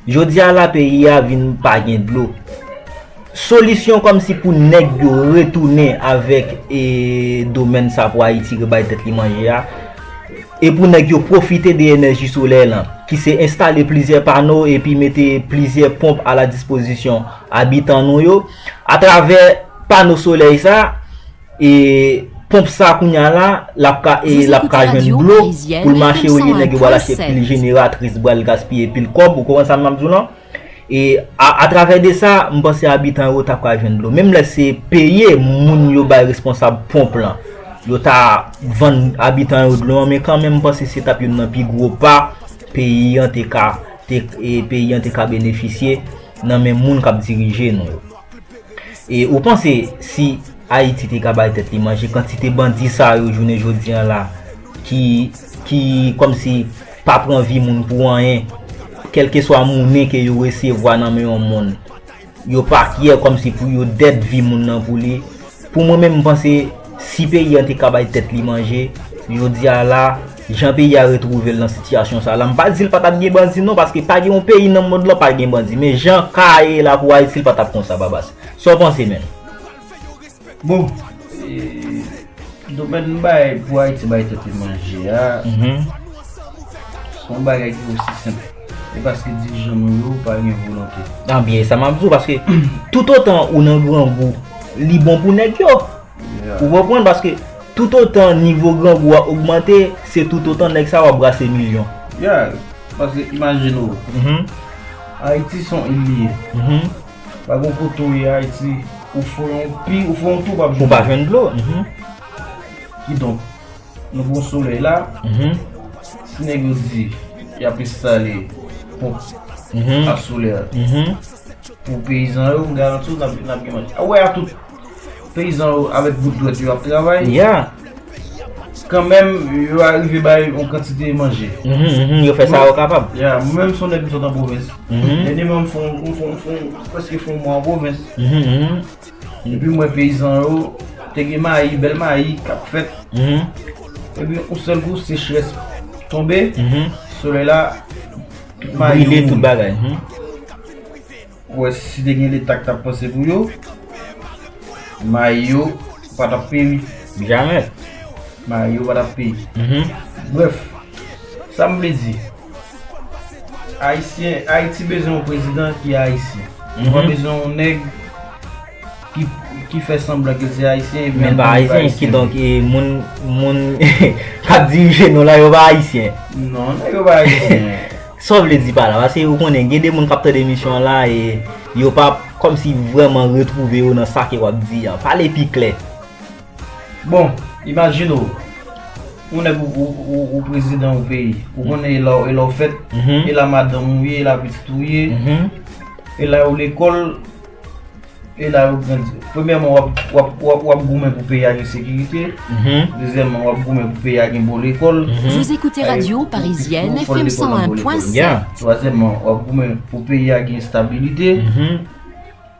Jodi a la peyi a vin pa gen dlo. Solisyon kòmsi pou nèg yo retounen avèk, e, domèn sa pou Ayiti rebay tèt li manje a, e pou nèg yo pwofite de enèji solèy lan, ki se enstale plizyè pano epi mete plizyè ponp a la dispozisyon abitan nou yo. Atravè pano solèy sa, e ponp sa kounye a la, l ap ka, e, l ap ka jwenn dlo pou l mache, olye nèg yo pral achte pil jeneratris, pral gaspiye pil kòb, ou konprann sa m ap di w lan? E a, atravè de sa, m panse abitan yo t ap ka jwenn dlo. Menm lè se peye moun yo bay responsab ponp lan, yo ta vann abitan yo dlo an, men kanmenm, m panse se t ap youn nan pi gwo pa peyi an te ka, te, e, peyi an te ka benefisye nan men moun k ap dirije nou yo. E ou panse si Ayiti te ka bay tèt li manje, kantite bandi sa yo jounen jodi a la ki, ki kòmsi pa pran vi moun pou anyen, kèlkeswa monnen ke yo resevwa nan men yon moun, yo pa kyè kòmsi pou yo dèt vi moun nan pou li. Pou mwen menm, m panse si peyi an te ka bay tèt li manje, jodi a la, jan peyi a retwouve l nan sitiyasyon sa la, m pa di l pa t ap gen bandi non, paske pa gen yon peyi nan mond lan pa gen bandi, men jan ka ye la pou Ayiti, l pa t ap konsa, Babas. Sa w panse menm? Bon, e, domèn bay pou Ayiti bay tèt li manje a, se yon bagay ki osi senp. E paske dirijan nou yo pa gen volonte. Anben, sa m ap di w, paske toutotan ou nan grangou, li bon pou nèg yo. Ou konprann? Paske toutotan nivo grangou a ogmante, se toutotan nèg sa yo ap brase milyon. Yeah, paske imajine w, Ayiti se yon il li ye. Pa gen kote w ye Ayiti, ou fè yon pi, ou fè yon tou, w p ap jwenn dlo. Kidonk, nou gen yon solèy la, si nèg yo di y ap enstale ponp a solè pou peyizan yo, m garanti w n ap, n ap gen manje. A wè a tout peyizan yo avèk bout dwèt yo ap travay. Kanmenm, yo arive bay yon kantite manje. Yo fè sa yo kapab. Ya, mwen menm se yon nèg m sot an pwovens. Dènyèman, m fè yon, m fè yon, m fè yon, prèske fè yon mwa an pwovens. Epi m wè peyizan yo, te gen mayi, bèl mayi k ap fèt. Epi yon sèl kou, sechrès tonbe, solèy la, tout mayi yo mouri. Ou wè, si te gen Leta k t ap panse pou yo, mayi yo pa t ap peri. Jamè. Mayi yo pa t ap peri. Brèf, sa m vle di, Ayisyen, Ayiti bezwen yon prezidan ki ayisyen. Nou pa bezwen yon nèg ki, ki fè sanblan ke l se ayisyen, epi men pa ayisyen, kidonk, e, moun, moun k ap dirije nou la, yo pa ayisyen. Non, nèg yo pa ayisyen. Sa w vle di pa la? Paske ou konnen, gen de moun k ap tande emisyon an la, e yo pa kòmsi vrèman retwouve yo nan sa ke w ap di an. Pale pi klè. Bon, imajine w, ou nèg ou, ou, ou, ou prezidan yon peyi. Ou konnen e la, e la w fèt, e la madanm ou ye, e la pitit ou ye, e la yo lekòl, e la yo grandi. Premyèman, w ap, w ap, w ap, w ap goumen pou peyi a gen sekirite. Dezyèmman, w ap goumen pou peyi a gen bon lekòl. Vous écoutez Radio Parisienne, F M cent un point sept. Twazyèmman, w ap goumen pou peyi a gen estabilite.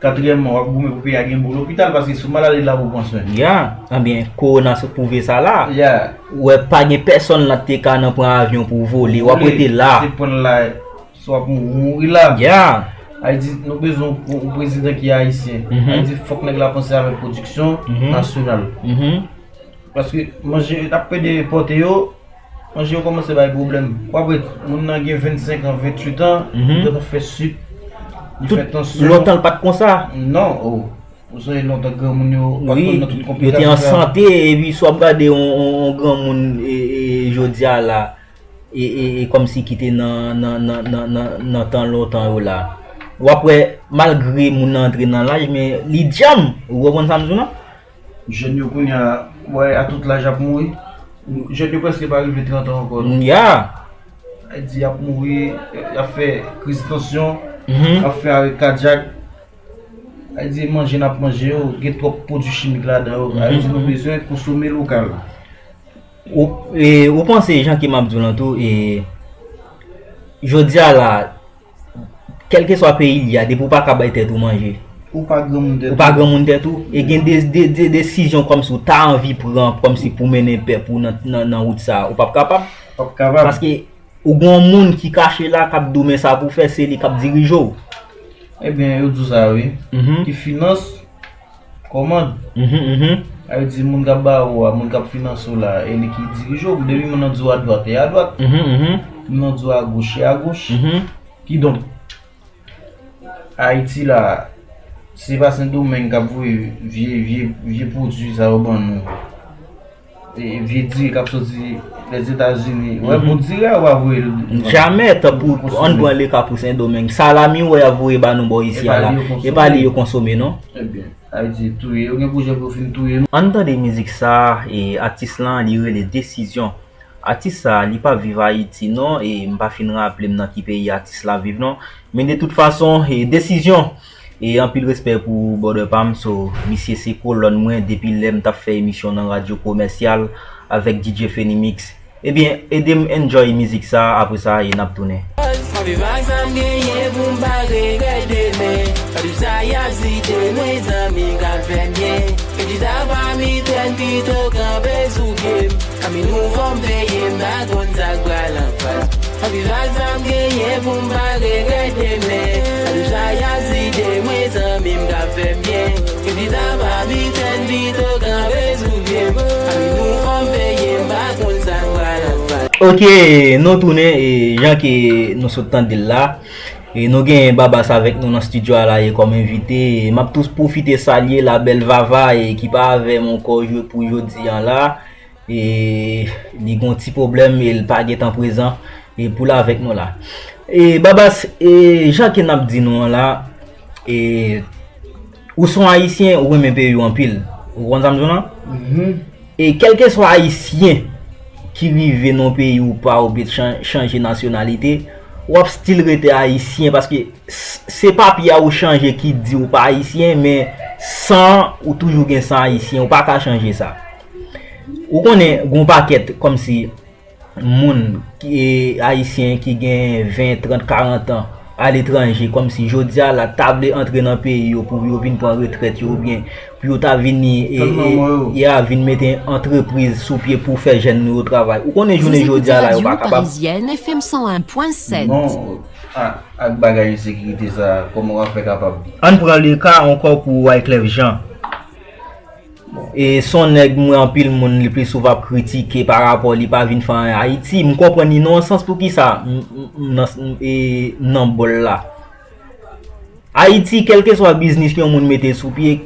Katriyèmman, w ap goumen pou peyi a gen bon lopital, paske si w malad, e la pou w pran swen. Ya, anben, kowona sot pwouve sa la. Ya. Ou wè, pa gen pèsonn nan te ka nan pran avyon pou vole, w ap rete la. Se pran la, si w ap mouri, ou mouri la. Ya. Ayiti, nou bezwen yon, yon prezidan ki ayisyen. Ayiti, fòk nèg la panse avèk pwodiksyon nasyonal. Paske manje, n ap pede pòte yo, manje yo kòmanse bay pwoblèm. W ap wè, moun nan gen vennsenk an, venntuit an, li gentan fè sik, li fè tansyon. Lontan l pa t konsa. Non, o. Ou sonje lontan granmoun yo pa t konn nan tout konplikasyon sa. Wi, yo te an sante, epi si w ap gade yon, yon, yon granmoun, e, e, jodi a la, e, e, e kòmsi ki te nan, nan, nan, nan, nan, nan tan lontan yo la. W ap wè, malgre moun nan antre nan laj, men li djanm. Ou konprann sa m di w lan? Jèn yo kounye a, w wè, a tout laj ap mouri. Jèn yo prèske pa rive trant an ankò non. Ya. Sa vle di y ap mouri, y ap fè kriz tansyon, mhm, y ap fè arè kadyak. Sa vle di manje n ap manje yo, gen twòp pwodui chimik ladan yo. Sa vle di nou, mhm, bezwen konsome lokal. Ou, e, ou panse, jan ke m ap di w lan tou, e, jodi a la, kèlkeswa peyi l ye a, depi w pa ka bay tèt ou manje, ou pa granmoun tèt ou, ou pa granmoun tèt ou, e gen de, de, de desizyon kòmsi w ta anvi pran, kòmsi pou mennen pèp ou nan, nan, nan wout sa a, ou p ap kapab. P ap kapab. Paske ou gen yon moun ki kache la, k ap di w men sa pou w fè, se li k ap dirije w. Ebyen, yo di w sa wi. Mhm. Ki finans, kòmand. Mhm, mhm. Sa vle di moun k ap ba ou a, moun k ap finanse w la, e li ki dirije w. Depi moun nan di w adwat, e adwat. Mhm, mhm. Moun nan di w agoch, e agoch. Mhm. Kidonk, Ayiti la, se pa Sendomeng k ap voye vye, vye, vye pwodui sa yo ban nou. E, vye diri k ap soti Lèzetazini. Wè, mhm, bon diri a, w a voye l. Jamè, tanpou, ann pran le ka pou Sendomeng. Salami, wè, y ap voye ba nou bò isi a la. E pa li yo konsome. E pa li yo konsome, non. Ebyen, Ayiti touye. Yo gen pwojè pou yo fin touye nou. Ann tande mizik sa, e atis lan, li rele Desizyon. Atis sa, li pa viv Ayiti, non, e m pa fin raple m nan ki peyi atis la viv, non. Men de tout fason, e Desizyon. E anpil respè pou brother pa m, so, misye se kolòn mwen depi lè m t ap fè emisyon nan radyo komèsyal avèk D J Fenimix. Ebyen, ede m enjoy mizik sa, apre sa, e n ap tounen. Mwen viv ak sa m genyen pou m pa regrèt demen. Sa tout sa y ap site mwen zanmi m k ap fè m byen. Yo chita pami trèn pito kanpe sou pye m. Zanmi nou fò m veye m pa konn sa k pral anfas. Anpil ak sa m genyen pou m pa regrèt demen. Sa tout sa y ap site mwen zanmi m k ap fè m byen. Yo chita pami trèn pito kanpe sou pye m. Zanmi nou fò m veye m pa konn sa k pral anfas. Ok, nou tounen, e, jan ke nou sot tande l la. E nou gen Babas avèk nou nan estidyo a la, e kòm envite. E m ap tou pwofite salye la bèl Vava, e ki pa avè m ankò pou jodi a la. E li gon ti pwoblèm, e l pa gentan prezan, e pou l avèk nou la. E Babas, e jan ke n ap di nou an la, e ou se yon Ayisyen, ou renmen peyi w anpil. Ou konn sa m di w lan? Mhm. E kèlkeswa Ayisyen ki rive nan peyi ou pa oubyen chan-, chanje nasyonalite, w ap still rete Ayisyen, paske s-, se papye a ou chanje ki di ou pa Ayisyen, men san an, ou toujou gen san Ayisyen, ou pa ka chanje sa. Ou konnen, gon pakèt kòmsi moun ki, e, Ayisyen ki gen ven, trant, karant an aletranje, kòmsi jodi a la ta vle antre nan peyi yo pou yo vin pran retrèt yo, oubyen pou yo ta vini, e, e, ya, vin mete antrepriz sou pye pou fè jèn nou yo travay. Ou konnen jounen jodi a la yo pa kapab. Vous écoutez Radio Parisienne F M cent un point sept. Non, a, ak bagay ensekirite sa, kòman w ap fè kapab? Ann pran le ka ankò pou Wyclef Jean. E se yon nèg mwen anpil moun li pli souvan ap kritike pa rapò li pa vin fè anyen Ayiti. M konprann li nan yon sans poukisa m, m, m nan, m, e, m nan bòl la. Ayiti, kèlkeswa biznis yon moun mete sou pye,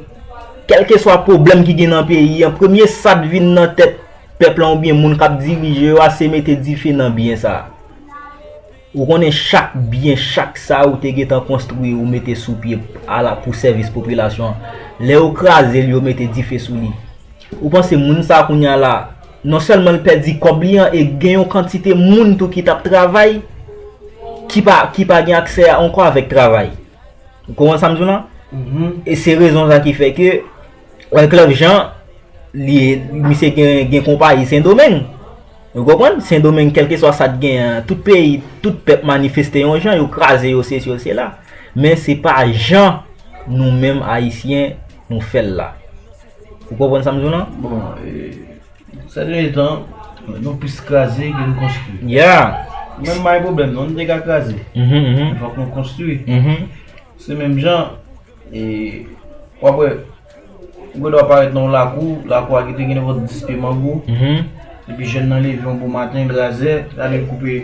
kèlkeswa pwoblèm ki gen nan peyi an, premye sa t vin nan tèt pèp lan oubyen moun k ap dirije yo a, se mete dife nan byen sa a. Ou konnen chak byen, chak sa ou te gentan konstwi, ou mete sou pye a la pou sèvis popilasyon an. Lè yo kraze l, yo mete dife sou li. Ou panse moun sa kounye a la, non sèlman l pèdi kòb li an, e gen yon kantite moun tou ki t ap travay, ki pa, ki pa gen aksè ankò avèk travay. Ou konprann sa m di w lan? Mhm. E se rezon sa ki fè ke Wyclef Jean, li, misye gen, gen konpayi Sendomeng. Ou konprann? Sendomeng, kèlkeswa sa t gen an, tout peyi, tout pèp manifeste yon jan, yo kraze yo, sesi, yo, sela. Men se pa jan nou menm Ayisyen, nou fè l la. Ou konprann sa m di w lan? Bon, e, Sèten tan, nou plis kraze ke nou konstwi. Yeah. Nou menm pa gen pwoblèm, non, nou te ka kraze. Mhm, mhm. Men fòk nou konstwi. Mhm. Se menm jan, e, w ap wè, ou gen dwa parèt nan yon lakou, lakou a ki te gen nenpòt dis pye mango, mhm, epi jèn nan leve yon bon maten, l razè, l ale koupe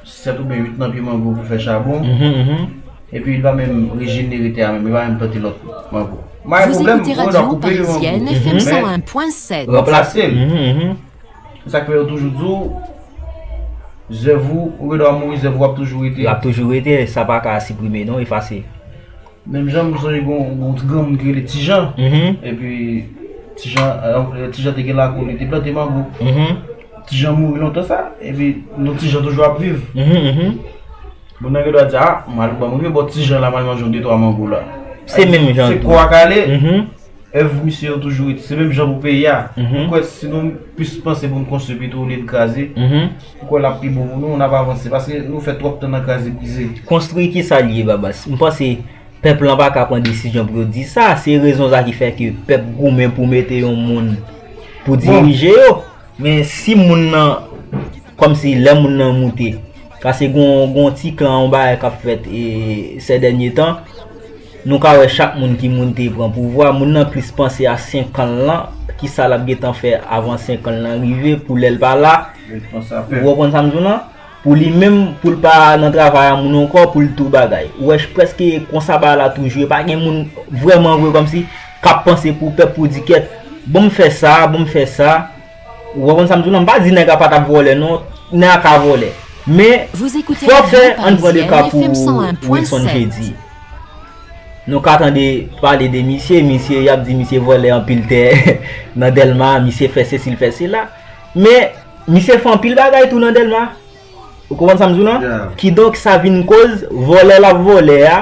sèt oubyen uit nan pye mango pou fè chabon. Mhm, mhm. Epi li pa menm rejenere tè a menm, li pa menm plante lòt mango. Mwen gen pwoblèm, mwen dwa koupe pye mango. Vous écoutez Radio Parisienne F M cent un point sept. Ranplase l. Mhm, mhm. Se sa k fè yo toujou di w, zèv ou, ou gen dwa mouri, zèv ou ap toujou rete. L ap toujou rete, sa pa ka siprime non, efase. Menm jan m sonje gon, gon ti granmoun ki rele Ti Jan. Mhm. Epi, Ti Jan, eh, Ti Jan te gen lakou li, te plante mango. Mhm. Ti Jan mouri lontan sa, epi nou Ti Jan toujou ap viv. Mhm, mhm. Moun nan gen dwa di, ah, m al ban m rive bò Ti Jan la, m al manje yon de twa mango la. Se menm jan Se tou. Kwa Kale, Mhm. èv misye yo toujou rete. Se menm jan pou peyi a. Mhm. Ou kwè si nou plis panse pou n konstwi pito olye n kraze, Mhm. ou kwè l ap pi bon pou nou, n ap avanse. Paske nou fè twòp tan nan kraze brize. Konstwi ki sa l ye, Babas? M panse pèp lan pa ka pran desizyon pou yo di sa. Se rezon sa ki fè ke pèp goumen pou mete yon moun pou Bon. dirije yo. Men si moun nan, kòmsi lè moun nan moute, paske gon, gon ti klan, yon bagay k ap fèt e, sè dènye tan, nou ka wè chak moun ki moute pran pouvwa, moun nan plis panse a senk an lan, ki sa l ap gentan fè avan senk an lan rive, pou lè l pa la, Yo panse a pèp. Ou konprann sa m di w lan? Pou li menm, pou l pa nan travay a moun ankò, pou l tou bagay. Ou wè, prèske konsa bagay la toujou ye. Pa gen moun vrèman vre kòmsi k ap panse pou pèp, pou di kèt, bon m fè sa, bon m fè sa. Ou konprann sa m di w lan? M pa di nèg la pa t ap vòlè non, nèg la ka vòlè. Men, Vous écoutez fò la fè, radio ann pran de ka parisienne pou F M cent un point sept. Wilson Jeudy. Nou ka tande pale de misye, misye, y ap di misye vòlè anpil tè nan Dèlma, misye fè sesi, l fè sela. Men, misye fè anpil bagay tou nan Dèlma. Ou konprann sa m di w lan? Yeah. Kidonk, sa vin koz vòlè l ap vòlè a,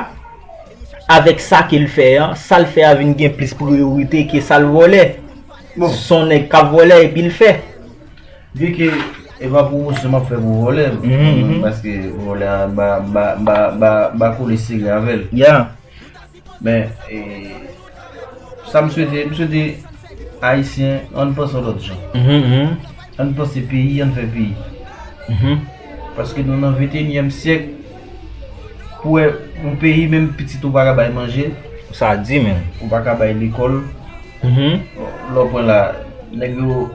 avèk sa ke l fè an, sa l fè a vin gen plis priyorite ke sa l vòlè. Bon. Se yon nèg k ap vòlè epi l fè. Byen ke e pa pwomosyon m ap fè pou vòlè, Mhm, mhm. Paske vòlè a ba, ba, ba, ba, ba kole sere avè l. Ya. Men, e, sa m swete, m swete Ayisyen, ann panse yon lòt jan. Mhm, mhm. Ann panse peyi, ann fè peyi. Mhm. Paske nou nan venteyinyèm syèk, pou wè yon peyi, menm pitit ou pa ka bay manje, Sa di menm. ou pa ka bay lekòl, Mhm. lè w pran la, nèg yo,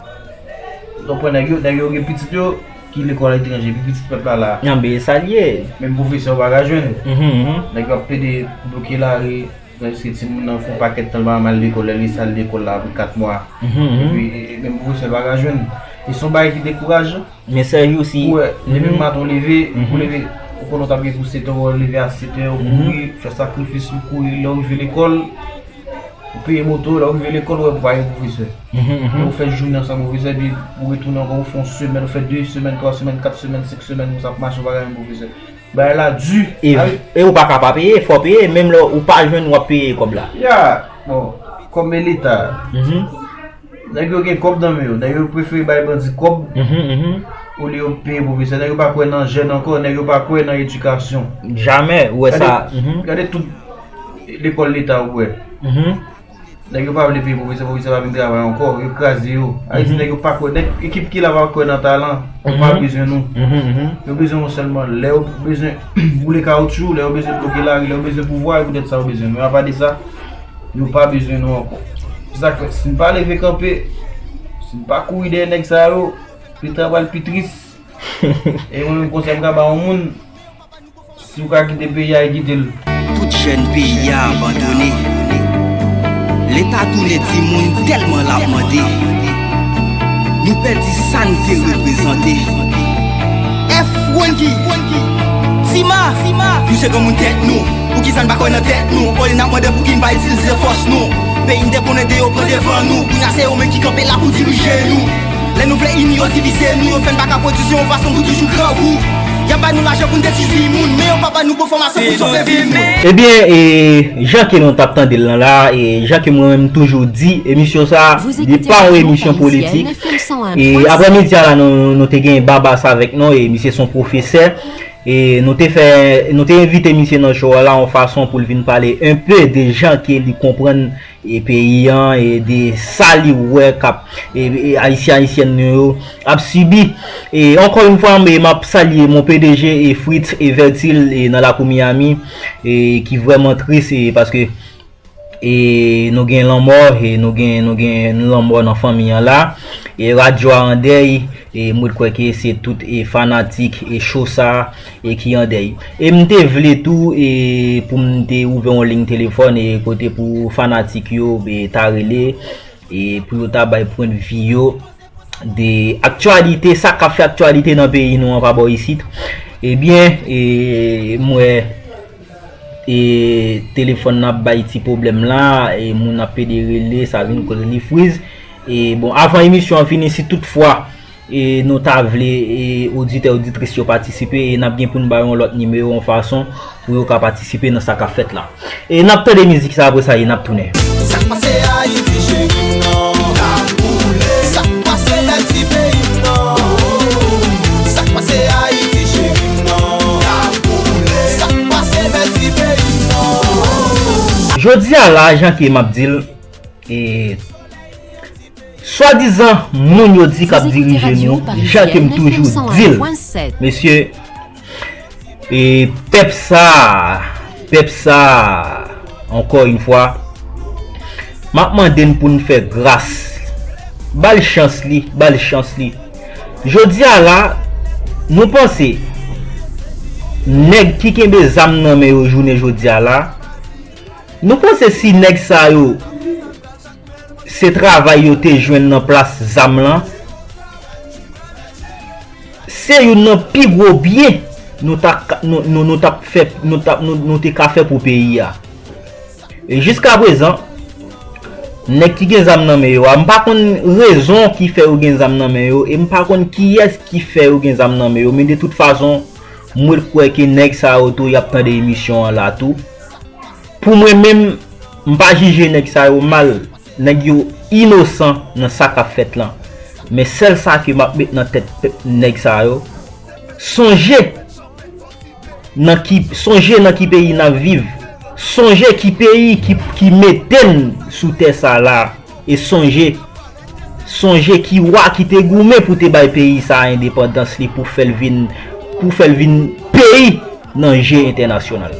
lè w pran nèg yo, nèg yo gen pitit yo ki lekòl etranje, epi pitit pèp la la. Nan be sa l ye. Menm pwofesè ou pa ka jwenn. Mhm, mhm. Nèg yo ap pede bloke lari, tandiske timoun nan fè yon pakèt tan l pa janm al lekòl, lè l resi al lekòl la apre kat mwa. Mhm, mhm. Epi, e, e, menm pwofesè l pa ka jwenn. E se yon bagay ki dekourajan. Men sèjou si. Ou wè, depi Mhm. maten w leve, Mhm. ou leve, ou konnen w t ap gen kou sèt è, ou leve a sèt è, ou Mhm. kouri, fè sakrifis, ou kouri, lè w rive lekòl, ou peye moto, lè w rive lekòl, ou wè pou pa gen pwofesè. Mhm, mhm. Ou fè jounen ansanm pwofesè, epi ou retounen ankò, ou fè yon semèn, ou fè de semèn, twa semèn, kat semèn, senk semèn, konsa ap mache, ou pa ka gen pwofesè. Bagay la di. E, A wi. E ou pa ka pa peye, fò w peye, menm lè ou pa jwenn, w ap peye kòb la. Ya, bon, kòb men leta. Mhm. Nèg yo gen kòb nan men yo, nèg yo prefere bay bandi kòb Mhm, mhm. olye yo peye pwofesè. Nèg yo pa kwè nan jèn ankò, nèg yo pa kwè nan edikasyon. Jamè, ou wè sa. Gade, Mhm. Gade tout lekòl leta ou wè. Mhm. Nèg yo pa vle peye pwofesè, pwofesè pa vin travay ankò, yo kraze yo. Ayiti, nèg yo pa kwè, nèg ekip ki la pa kwè nan talan, yo pa bezwen nou. Mhm, mhm. Yo bezwen nou sèlman lè yo bezwen boule kawotchou, lè yo bezwen bloke lari, lè yo bezwen pouvwa, e poutèt sa yo bezwen nou. Apa de sa, yo pa bezwen nou ankò. Se sa k fè, si n pa leve kanpe, si n pa kouri dèyè nèg sa yo, peyi a pral pi tris. E mwen menm konsèy m ka ba yon moun, si w ka kite peyi a, e kite l. Tout jèn peyi a abandone. Leta tounen timoun tèlman l ap mande. Nou pèdi sa n te reprezante. F Wendy, Tima, nou se granmoun tèt nou. Poukisa n pa kwè nan tèt nou? Olye n ap mande poukisa n pa itilize fòs nou. Peyi n te konnen de yo pran devan nou. Kounye a se yo menm ki kanpe la pou dirije nou. Lè nou vle ini yo divize nou, yo fè n pa ka pwodui se yon fason pou toujou grangou. Y ap ba nou lajan pou n detwi vi moun, men yo pa ba nou bon fòmasyon pou n sove vi nou. Ebyen, e, jan ke nou t ap tande l lan la, e, jan ke mwen menm toujou di, emisyon sa, li pa yon emisyon politik. E aprè midi a la, nou, nou te gen Babas avèk nou, e misye se yon pwofesè. E nou te fè, nou te envite misye nan show a la, yon fason pou l vin pale enpe de jan ke li konprann e peyi an, e de sa li wè k ap, e, e ayisyen ayisyèn nou yo ap sibi. E ankò yon fwa, m, m ap salye mon P D G e Fritz e Vertil e nan lakou Miami, e ki vrèman tris, e paske, e nou gen lanmò, e nou gen, nou gen lanmò nan fanmi an la, e radyo a an dèy, e mwen kwè ke se tout e fanatik e show sa e ki an dèy. E m te vle tou e pou m te ouvè yon liy telefòn e kote pou fanatik yo e ta rele e pou yo ta bay pwennvi yo de aktyalite, sa k ap fè aktyalite nan peyi nou an pa bò isit. Ebyen, e m wè e telefòn nan ap bay ti pwoblèm la, e moun ap pede rele, sa vin koz li friz. E bon, avan emisyon an fini, si toutfwa e nou ta vle, e oditè, oditris yo patisipe, e n ap gen pou n ba yo yon lòt nimewo, yon fason pou yo ka patisipe nan sa k ap fèt la. E n ap tande mizik sa, apre sa, e n ap tounen. Sa k pase Ayiti cheri m nan? Sa k pase bèl ti peyi m nan? Sa k pase Ayiti cheri m nan? Sa k pase bèl ti peyi m nan? Jodi a la, jan ke m ap di l, e swadizan moun yo di k ap dirije nou, jan ke m toujou di l, mesye, e pèp sa, pèp sa, ankò yon fwa, m ap mande n pou n fè gras, ba l chans li, ba l chans li. Jodi a la, nou panse nèg ki kenbe zam nan men yo jounen jodi a la, nou panse si nèg sa yo se travay yo te jwenn nan plas zam lan, se youn nan pi gwo byen nou ta ka, nou, nou, nou t ap fè, nou t ap, nou, nou te ka fè pou peyi a. E jiskaprezan, nèg ki gen zam nan men yo a, m pa konn rezon ki fè yo gen zam nan men yo, e m pa konn kiyès ki fè yo gen zam nan men yo, men de tout fason, mwen kwè ke nèg sa yo tou, y ap tande emisyon an la tou. Pou mwen menm, m pa jije nèg sa yo mal. Nèg yo inosan nan sa k ap fèt lan. Men sèl sa ke m ap met nan tèt pèp nèg sa yo, sonje nan ki, sonje nan ki peyi n ap viv. Sonje ki peyi ki, ki mete n sou tè sa la. E sonje, sonje ki wa ki te goumen pou te bay peyi sa a endepandans li, pou fè l vin, pou fè l vin peyi nan je entènasyonal.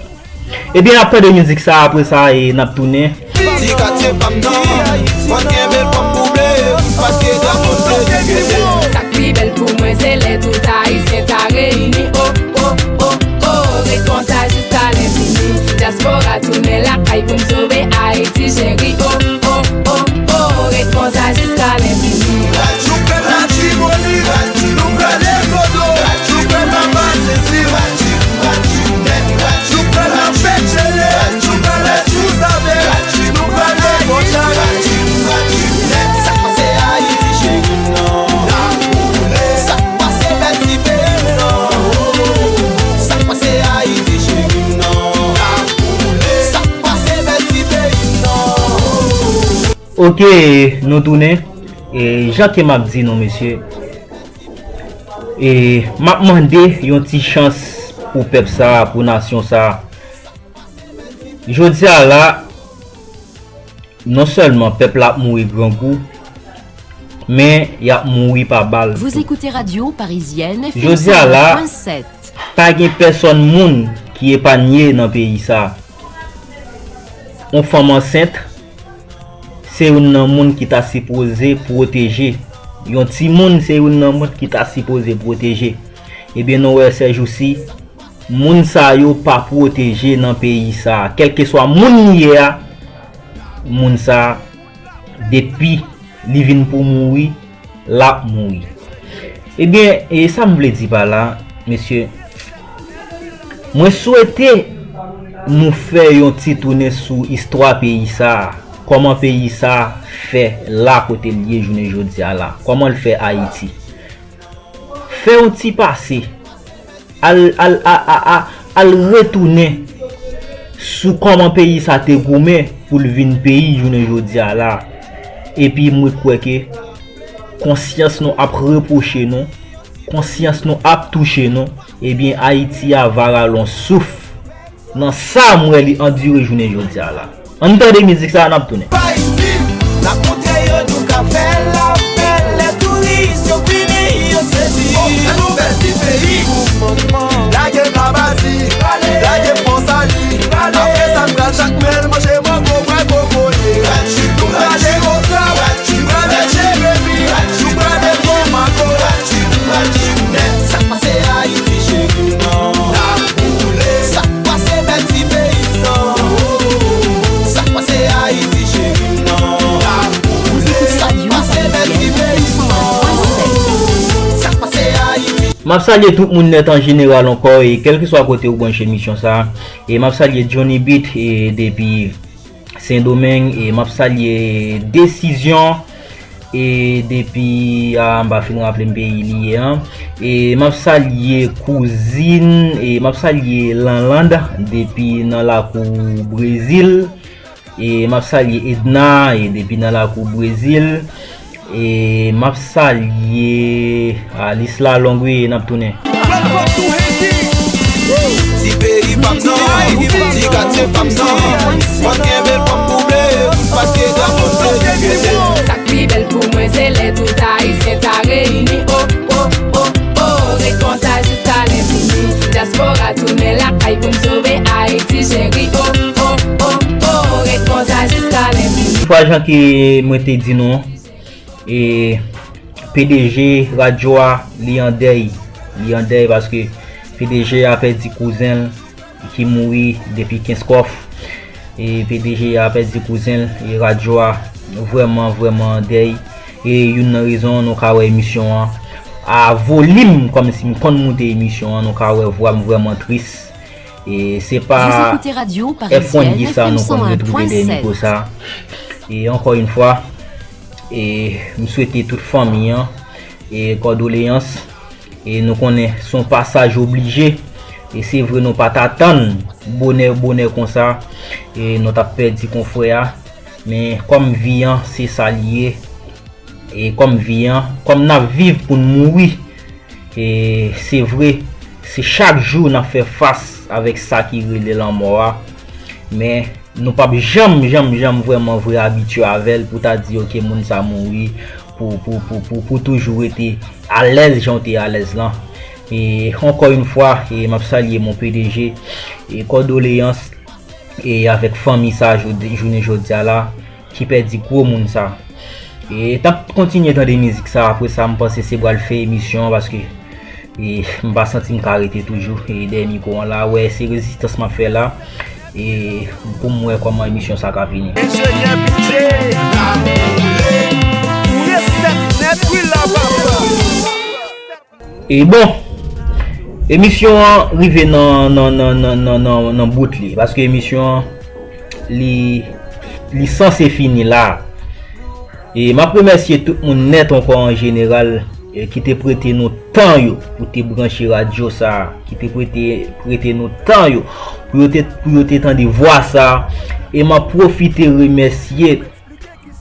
Ebyen, n ap tande mizik sa, apre sa, e n ap tounen. Ti katye pa m nan, mwen kenbe l pa m bouble, paske drapo m se libète. Sa k pi bèl pou mwen, se lè tout Ayisyen ta reyini. Oh, oh, oh, oh, ret konsa jiska lenfini. Dyaspora tounen lakay pou n sove Ayiti cheri. Oh, oh, oh, oh, ret konsa jiska lenfini. Nou pral Latibonit, nou pral Lezodo, nou pral Labasinzil, nou pral Lapechele, nou pral Lèsouzaben, nou pral Lebòchay. Sa k pase Ayiti cheri m nan? Sa k pase bèl ti peyi m nan? Sa k pase Ayiti cheri m nan? Sa k pase bèl ti peyi m nan? Ok, nou tounen. E jan ke m ap di nou, mesye, e m ap mande yon ti chans pou pèp sa a, pou nasyon sa a. Jodi a la, non sèlman pèp la ap mouri grangou, men y ap mouri pa bal tou. Vous écoutez Radio Parisienne, F M cent un point sept. Jodi a la, pa gen pèsòn moun ki epanye nan peyi sa. Yon fanm ansent, se youn nan moun ki ta sipoze pwoteje. Yon timoun, se youn nan moun ki ta sipoze pwoteje. Ebyen, nou wè sèjousi, moun sa yo pa pwoteje nan peyi sa a. Kèlkeswa moun li ye a, moun sa a, depi li vin pou mouri, l ap mouri. Ebyen, e sa m vle di pa la, mesye, mwen swete nou fè yon ti tounen sou istwa peyi sa a, kòman peyi sa a fè la kote l ye jounen jodi a la, kòman l fè Ayiti. Fè yon ti pase, al, al, a, a, a, al retounen sou kòman peyi sa te goumen pou l vin peyi jounen jodi a la. Epi mwen kwè ke konsyans nou ap repwoche nou, konsyans nou ap touche nou, ebyen Ayiti a va rale yon souf nan sa m wè li andire jounen jodi a la. Ann tande mizik sa a, n ap tounen. Pa isit, n ap montre yo nou ka fè lapè. Lè touris yo vini, yo sezi. Oh, nan nouvèl ti peyi. Lage Blablazi, lage Pòsali. Apre sa, n pral Jakmèl, manje mango, bwè kokoye. Nou prale Okap, nou prale Jeremi, nou prale Bamako. Sa k pase Ayiti cheri m nan? Sa k pase bèl ti peyi m nan? Sa k pase Ayiti cheri m M ap salye tout moun nèt an jeneral ankò, e kèlkeswa kote ou branche emisyon sa a. E m ap salye Johnny Beat, e depi Sendomeng, e m ap salye Desizyon, e depi, a, m pa fin raple m peyi li ye an. E m ap salye Kouzin, e m ap salye Lanland depi nan lakou Brezil. E m ap salye Edna, e depi nan lakou Brezil. E m ap salye, a, lis la long wi, n ap tounen. Ti peyi pa m nan, ti katye pa m nan. Fò n kenbe l kòm pou vle, m pa t gen dwa konn se li kenbe. Sa k pi bèl pou mwen se lè tout Ayisyen ta reyini. Oh, oh, oh, oh, ret konsa jiska lenfini. Dyaspora tounen lakay pou n sove Ayiti cheri. Oh, oh, oh, oh, ret konsa jiska lenfini. Yon fwa jan ke mwen te di nou, e P D G radyo a, li an dèy. Li an dèy paske P D G a pèdi kouzen l ki mouri depi kenz kòf. E P D G a pèdi kouzen l, e radyo a vrèman, vrèman an dèy. E youn nan rezon nou ka wè emisyon an a volim, kòmsi m konn moute emisyon an, nou ka wè vwa m vrèman tris. E se pa F Wendy sa nou konn retwouve dèyè mikwo sa. E ankò yon fwa, e m swete tout fanmi an e kondoleyans. E nou konnen se yon pasaj oblije. E se vre nou pa t atann bonè, bonè konsa, e nou t ap pèdi konfrè a. Men kòm vi an, se sa l ye. E kòm vi an, kòm n ap viv pou n mouri. E se vre, se chak jou n ap fè fas avèk sa ki rele lanmò a. Men nou p ap janm, janm, janm vrèman vre abitye avè l pou ta di, oke, moun sa mouri, pou, pou, pou, pou, pou toujou rete alèz jan w te alèz lan. E ankò yon fwa, e m ap salye mon P D G, e kondoleyans, e avèk fanmi sa jodi, jounen jodi a la, ki pèdi gwo moun sa. E t ap kontinye tande mizik sa, apre sa, m panse se pral fè emisyon an, paske, e, m pa santi m ka rete toujou, e, dèyè mikwo an la. Wè, se rezistans m ap fè la. E, pou m wè kòman emisyon sa ka vini. Enjenyè P J, ou resèt nèt wi la, papa. E bon, emisyon an rive nan, nan, nan, nan, nan, nan, nan bout li, paske emisyon an, li, li sanse fini la. E m ap remèsye tout moun nèt ankò an jeneral, e ki te prete nou tan yo pou te branche radyo sa a, ki te prete, prete nou tan yo pou yo te, pou yo te tande vwa sa a. E m ap pwofite remèsye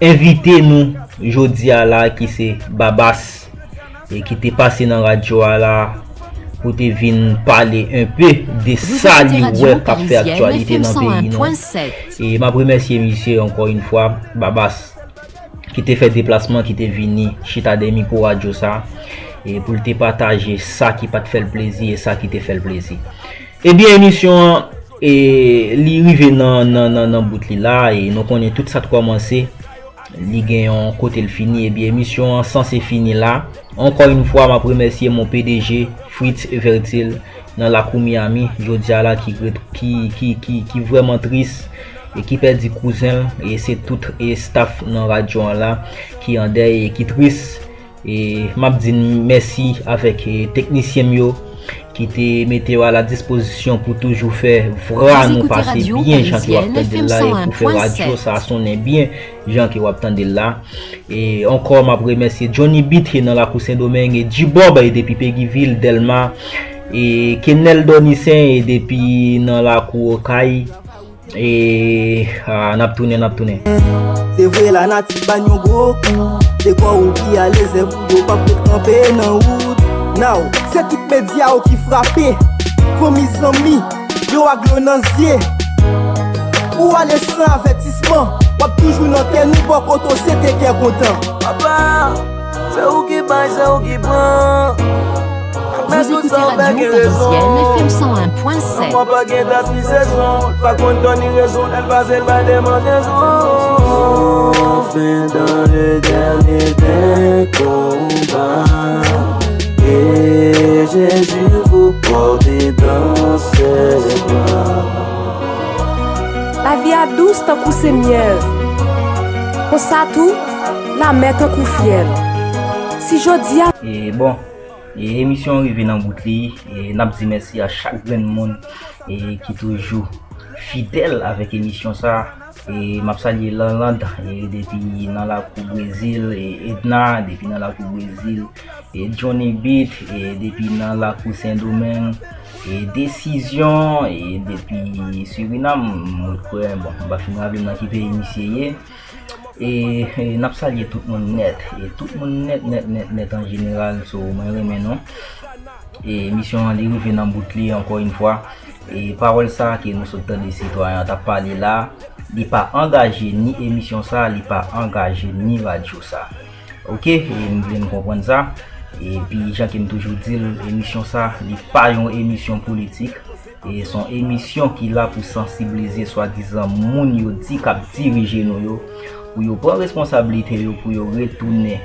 envite nou jodi a la ki se Babas, e ki te pase nan radyo a la pou te vin pale enpe de sa li wè k ap fè aktyalite nan peyi nou. E m ap remèsye misye ankò yon fwa, Babas, ki te fè deplasman, ki te vini chita dèyè mikwo radyo sa, e pou l te pataje sa ki pa t fè l plezi e sa ki te fè l plezi. Ebyen, emisyon an, e, li rive nan, nan, nan, nan bout li la, e nou konnen tout sa t kòmanse, li gen yon kote l fini. Ebyen, emisyon an sanse fini la. Ankò yon fwa, m ap remèsye mon P D G, Fritz Evertil, nan lakou Miami, jodi a la, ki ret-, ki, ki, ki, ki vrèman tris, e ki pèdi kouzen l, e se tout, e staff nan radyo an la, ki an dèy e ki tris. E m ap di n mèsi avèk, e, teknisyen m yo ki te mete yo a la dispozisyon pou toujou fè vwa nou pase byen jan ke w ap tande l la, e pou fè radyo sa sonnen byen jan ke w ap tande l la. E ankò, m ap remèsye Johnny Beat nan lakou Sendomeng, e G-Bob, e depi Pegivil, Dèlma, e Kenel Dornicen, e depi nan lakou Okay. E, a, n ap tounen, n ap tounen. Se vre lanati ban yon gwo kou. Se kò ou ki alèz, zèv ou yo p ap ret kanpe nan wout. Now, se tout medya yo ki frape. Fanmi, zanmi, yo ak dlo nan zye. Ou ale san avètisman. W ap toujou nan kè nou bò kote w se te kè kontan. Papa, se ou ki bay, se ou ki pran. Vous écoutez Radio Parisienne, F M cent un point sept. Mwen pa gen dat ni sezon, pa konn tan ni rezon, lè l pase l bay demanjezon. Enfin dans le dernier des combats, que Jésus vous porte dans ses bras. Lavi a dous tankou se myèl, konsa tou, lanmè tankou fyèl. Si jodi a. E bon, E emisyon an rive nan bout li. E n ap di mèsi a chak grenn moun, e ki toujou fidèl avèk emisyon sa. E m ap salye Lanland, e depi nan lakou Brezil, e Edna, depi nan lakou Brezil, e Johnny Beat, e depi nan lakou Sendomeng, e Desizyon, e depi Surinam, mwen kwè, bon, m pa fin raple m nan ki peyi misye ye. E, e n ap salye tout moun nèt, e tout moun nèt, nèt, nèt, nèt an jeneral, so mwen renmen nou. E emisyon an li rive nan bout li ankò yon fwa. E pawòl sa ke nou sot tande sitwayen an t ap pale la, li pa angaje ni emisyon sa, li pa angaje ni radyo sa. Oke, e m vle n konprann sa. Epi jan ke m toujou di l, emisyon sa, li pa yon emisyon politik. E s on emisyon ki la pou sansiblize swadizan moun yo di k ap dirije nou yo, pou yo pran responsablite yo, pou yo retounen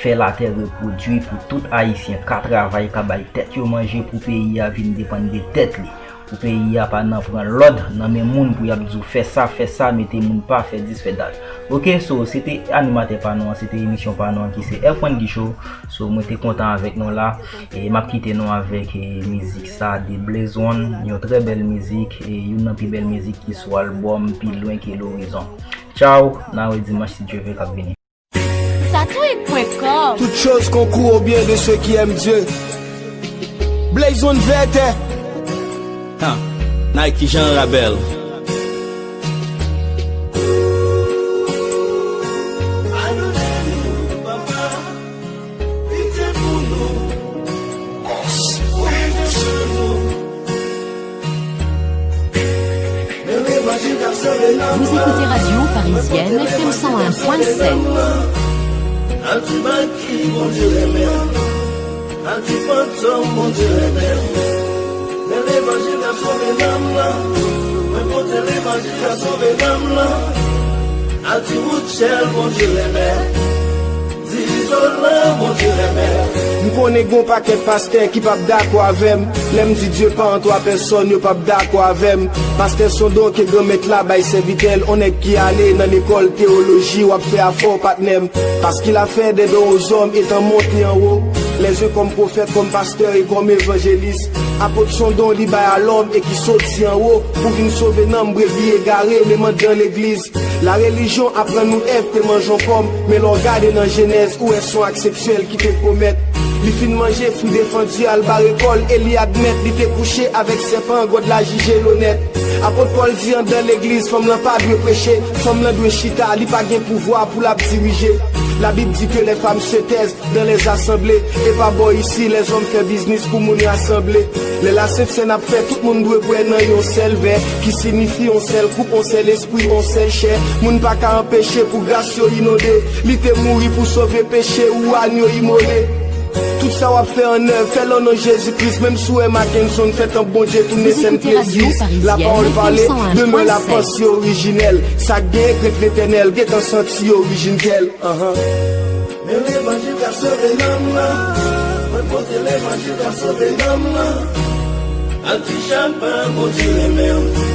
fè latè repwodui pou tout Ayisyen ka travay, ka bay tèt yo manje pou peyi a vin depann de tèt li. Pou peyi a pa nan pran lòd nan men moun pou y ap di w fè sa, fè sa, mete moun pa, fè dis, fè dat. Oke, so, se te animatè pa nou an, se te emisyon pa nou an ki se F Wendy Show. So, mwen te kontan avèk nou la. E m ap kite nou avèk, e, mizik sa de Blaze One, yon trè bèl mizik, e youn nan pi bèl mizik ki sou albòm Pi Lwen Ke Lorizon. Tchaw, n a wè dimanch si Dye vle k ap vini. Satwik pwen kòm. Toutes choses concourent au bien de ceux qui aiment Dieu. Blaze One Vètè. Ha, Nike Jean Rabel. Vous écoutez Radio Parisienne, F M cent un point sept. M konnen gon pakèt pastè ki p ap dakò avè m. Lè m di Dye pa an twa pèsòn, yo p ap dakò avè m. Pastè s on don ke Granmèt la bay sèvitè l, on nèg ki ale nan lekòl teyoloji, w ap fè afè w, patnè m. Parce qu'il a fait des dons aux hommes étant monté en haut, les uns comme prophètes, comme pasteurs et comme évangélistes. Apot s on don li bay a lòm e ki soti anwo pou vin sove nanm brebi egare, menm anndan legliz. Larelijyon aprann nou Èv te manje yon pòm, men lè w gade nan Jenèz, ou wè s on ak seksyèl ki te komèt. Li fin manje fwi defandi, al bare kò l e li admèt li te kouche avèk sèpan, God la jije l onèt. Apot Pòl di anndan legliz, fanm lan pa dwe preche, fanm lan dwe chita, li pa gen pouvwa pou l ap dirije. Labib di ke les femmes se taisent dans les assemblées, et pas bord ici, les hommes fait business pou moun rasanble. Lè Lasent Sèn ap fèt, tout moun dwe bwè nan yon sèl vè, ki sinifi yon sèl koup, yon sèl espri, yon sèl chè. Moun pa ka anpeche pou gras yo inonde. Li te mouri pou sove peche ou àn yo imole. Tout sa w ap fè an nèv, fè l o non Jezi Kris. Menm si w wè Mackenson fè tanp Bondye tounen sèn pye dis. Lapawòl pale, demen la panse orijinèl. Sa k gen krent Letènèl, gentan santi orijin kè l. Ahan. Men levanjil ka sove nanm lan. Mwen pote levanjil ka sove nanm lan. Al di Jan pa Bondye renmen w.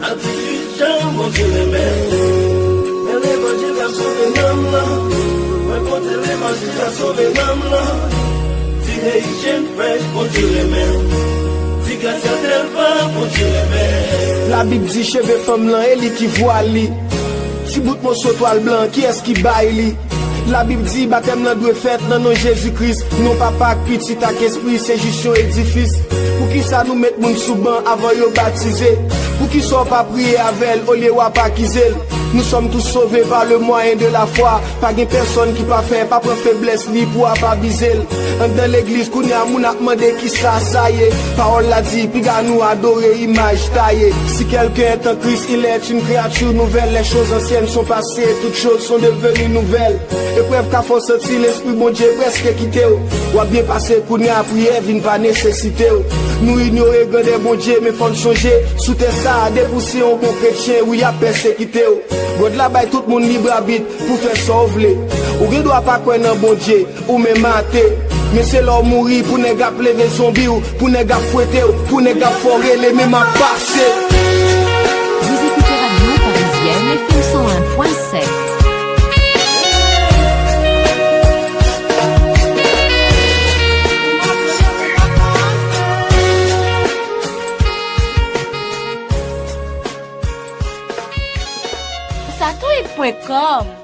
Al di Jan Bondye renmen w. Men levanjil ka sove nanm lan. Mwen pote levanjil ka sove nanm lan. Di Haitian Fresh Bondye renmen w. Di Gracia Delva Bondye renmen w. Labib di cheve fanm lan e li ki vwal li. Ti bout moso twal blan, kiyès ki bay li? Labib di batèm lan dwe fèt nan non Jezi Kris, non Papa ak Pitit ak Espri, se jis yon edifis. Poukisa nou met moun sou ban avan yo batize? Poukisa w pa priye avè l olye w ap akize l? Nous sommes tous sauvés par le moyen de la foi. Pa gen pèsòn ki pafè, pa pran feblès li pou w ap abize l. Anndan legliz kounye a moun ap mande kisa sa ye. Pawòl la di piga nou adore imaj taye. Si quelqu'un est en Christ, il est une créature nouvelle. Les choses anciennes sont passées, toutes choses sont devenues nouvelles. Eprèv ka fè w santi Lespri Bondye prèske kite w. W ap byen pase kounye a, priyè vin pa nesesite w. Nou inyore grandè Bondye, men fò n sonje, sou tè sa a, depi w se yon bon kretyen, wi, y ap pèsekite w. God la bay tout moun lib abit pou fè sa w vle. Ou gen dwa pa kwè nan Bondye, ou menm ate. Men se lè w mouri pou nèg ap leve zonbi w, pou nèg ap fwete w, pou nèg ap fè w rele, men m ap pase. Vous écoutez Radio Parisienne, F M cent un point sept. pwen kòm.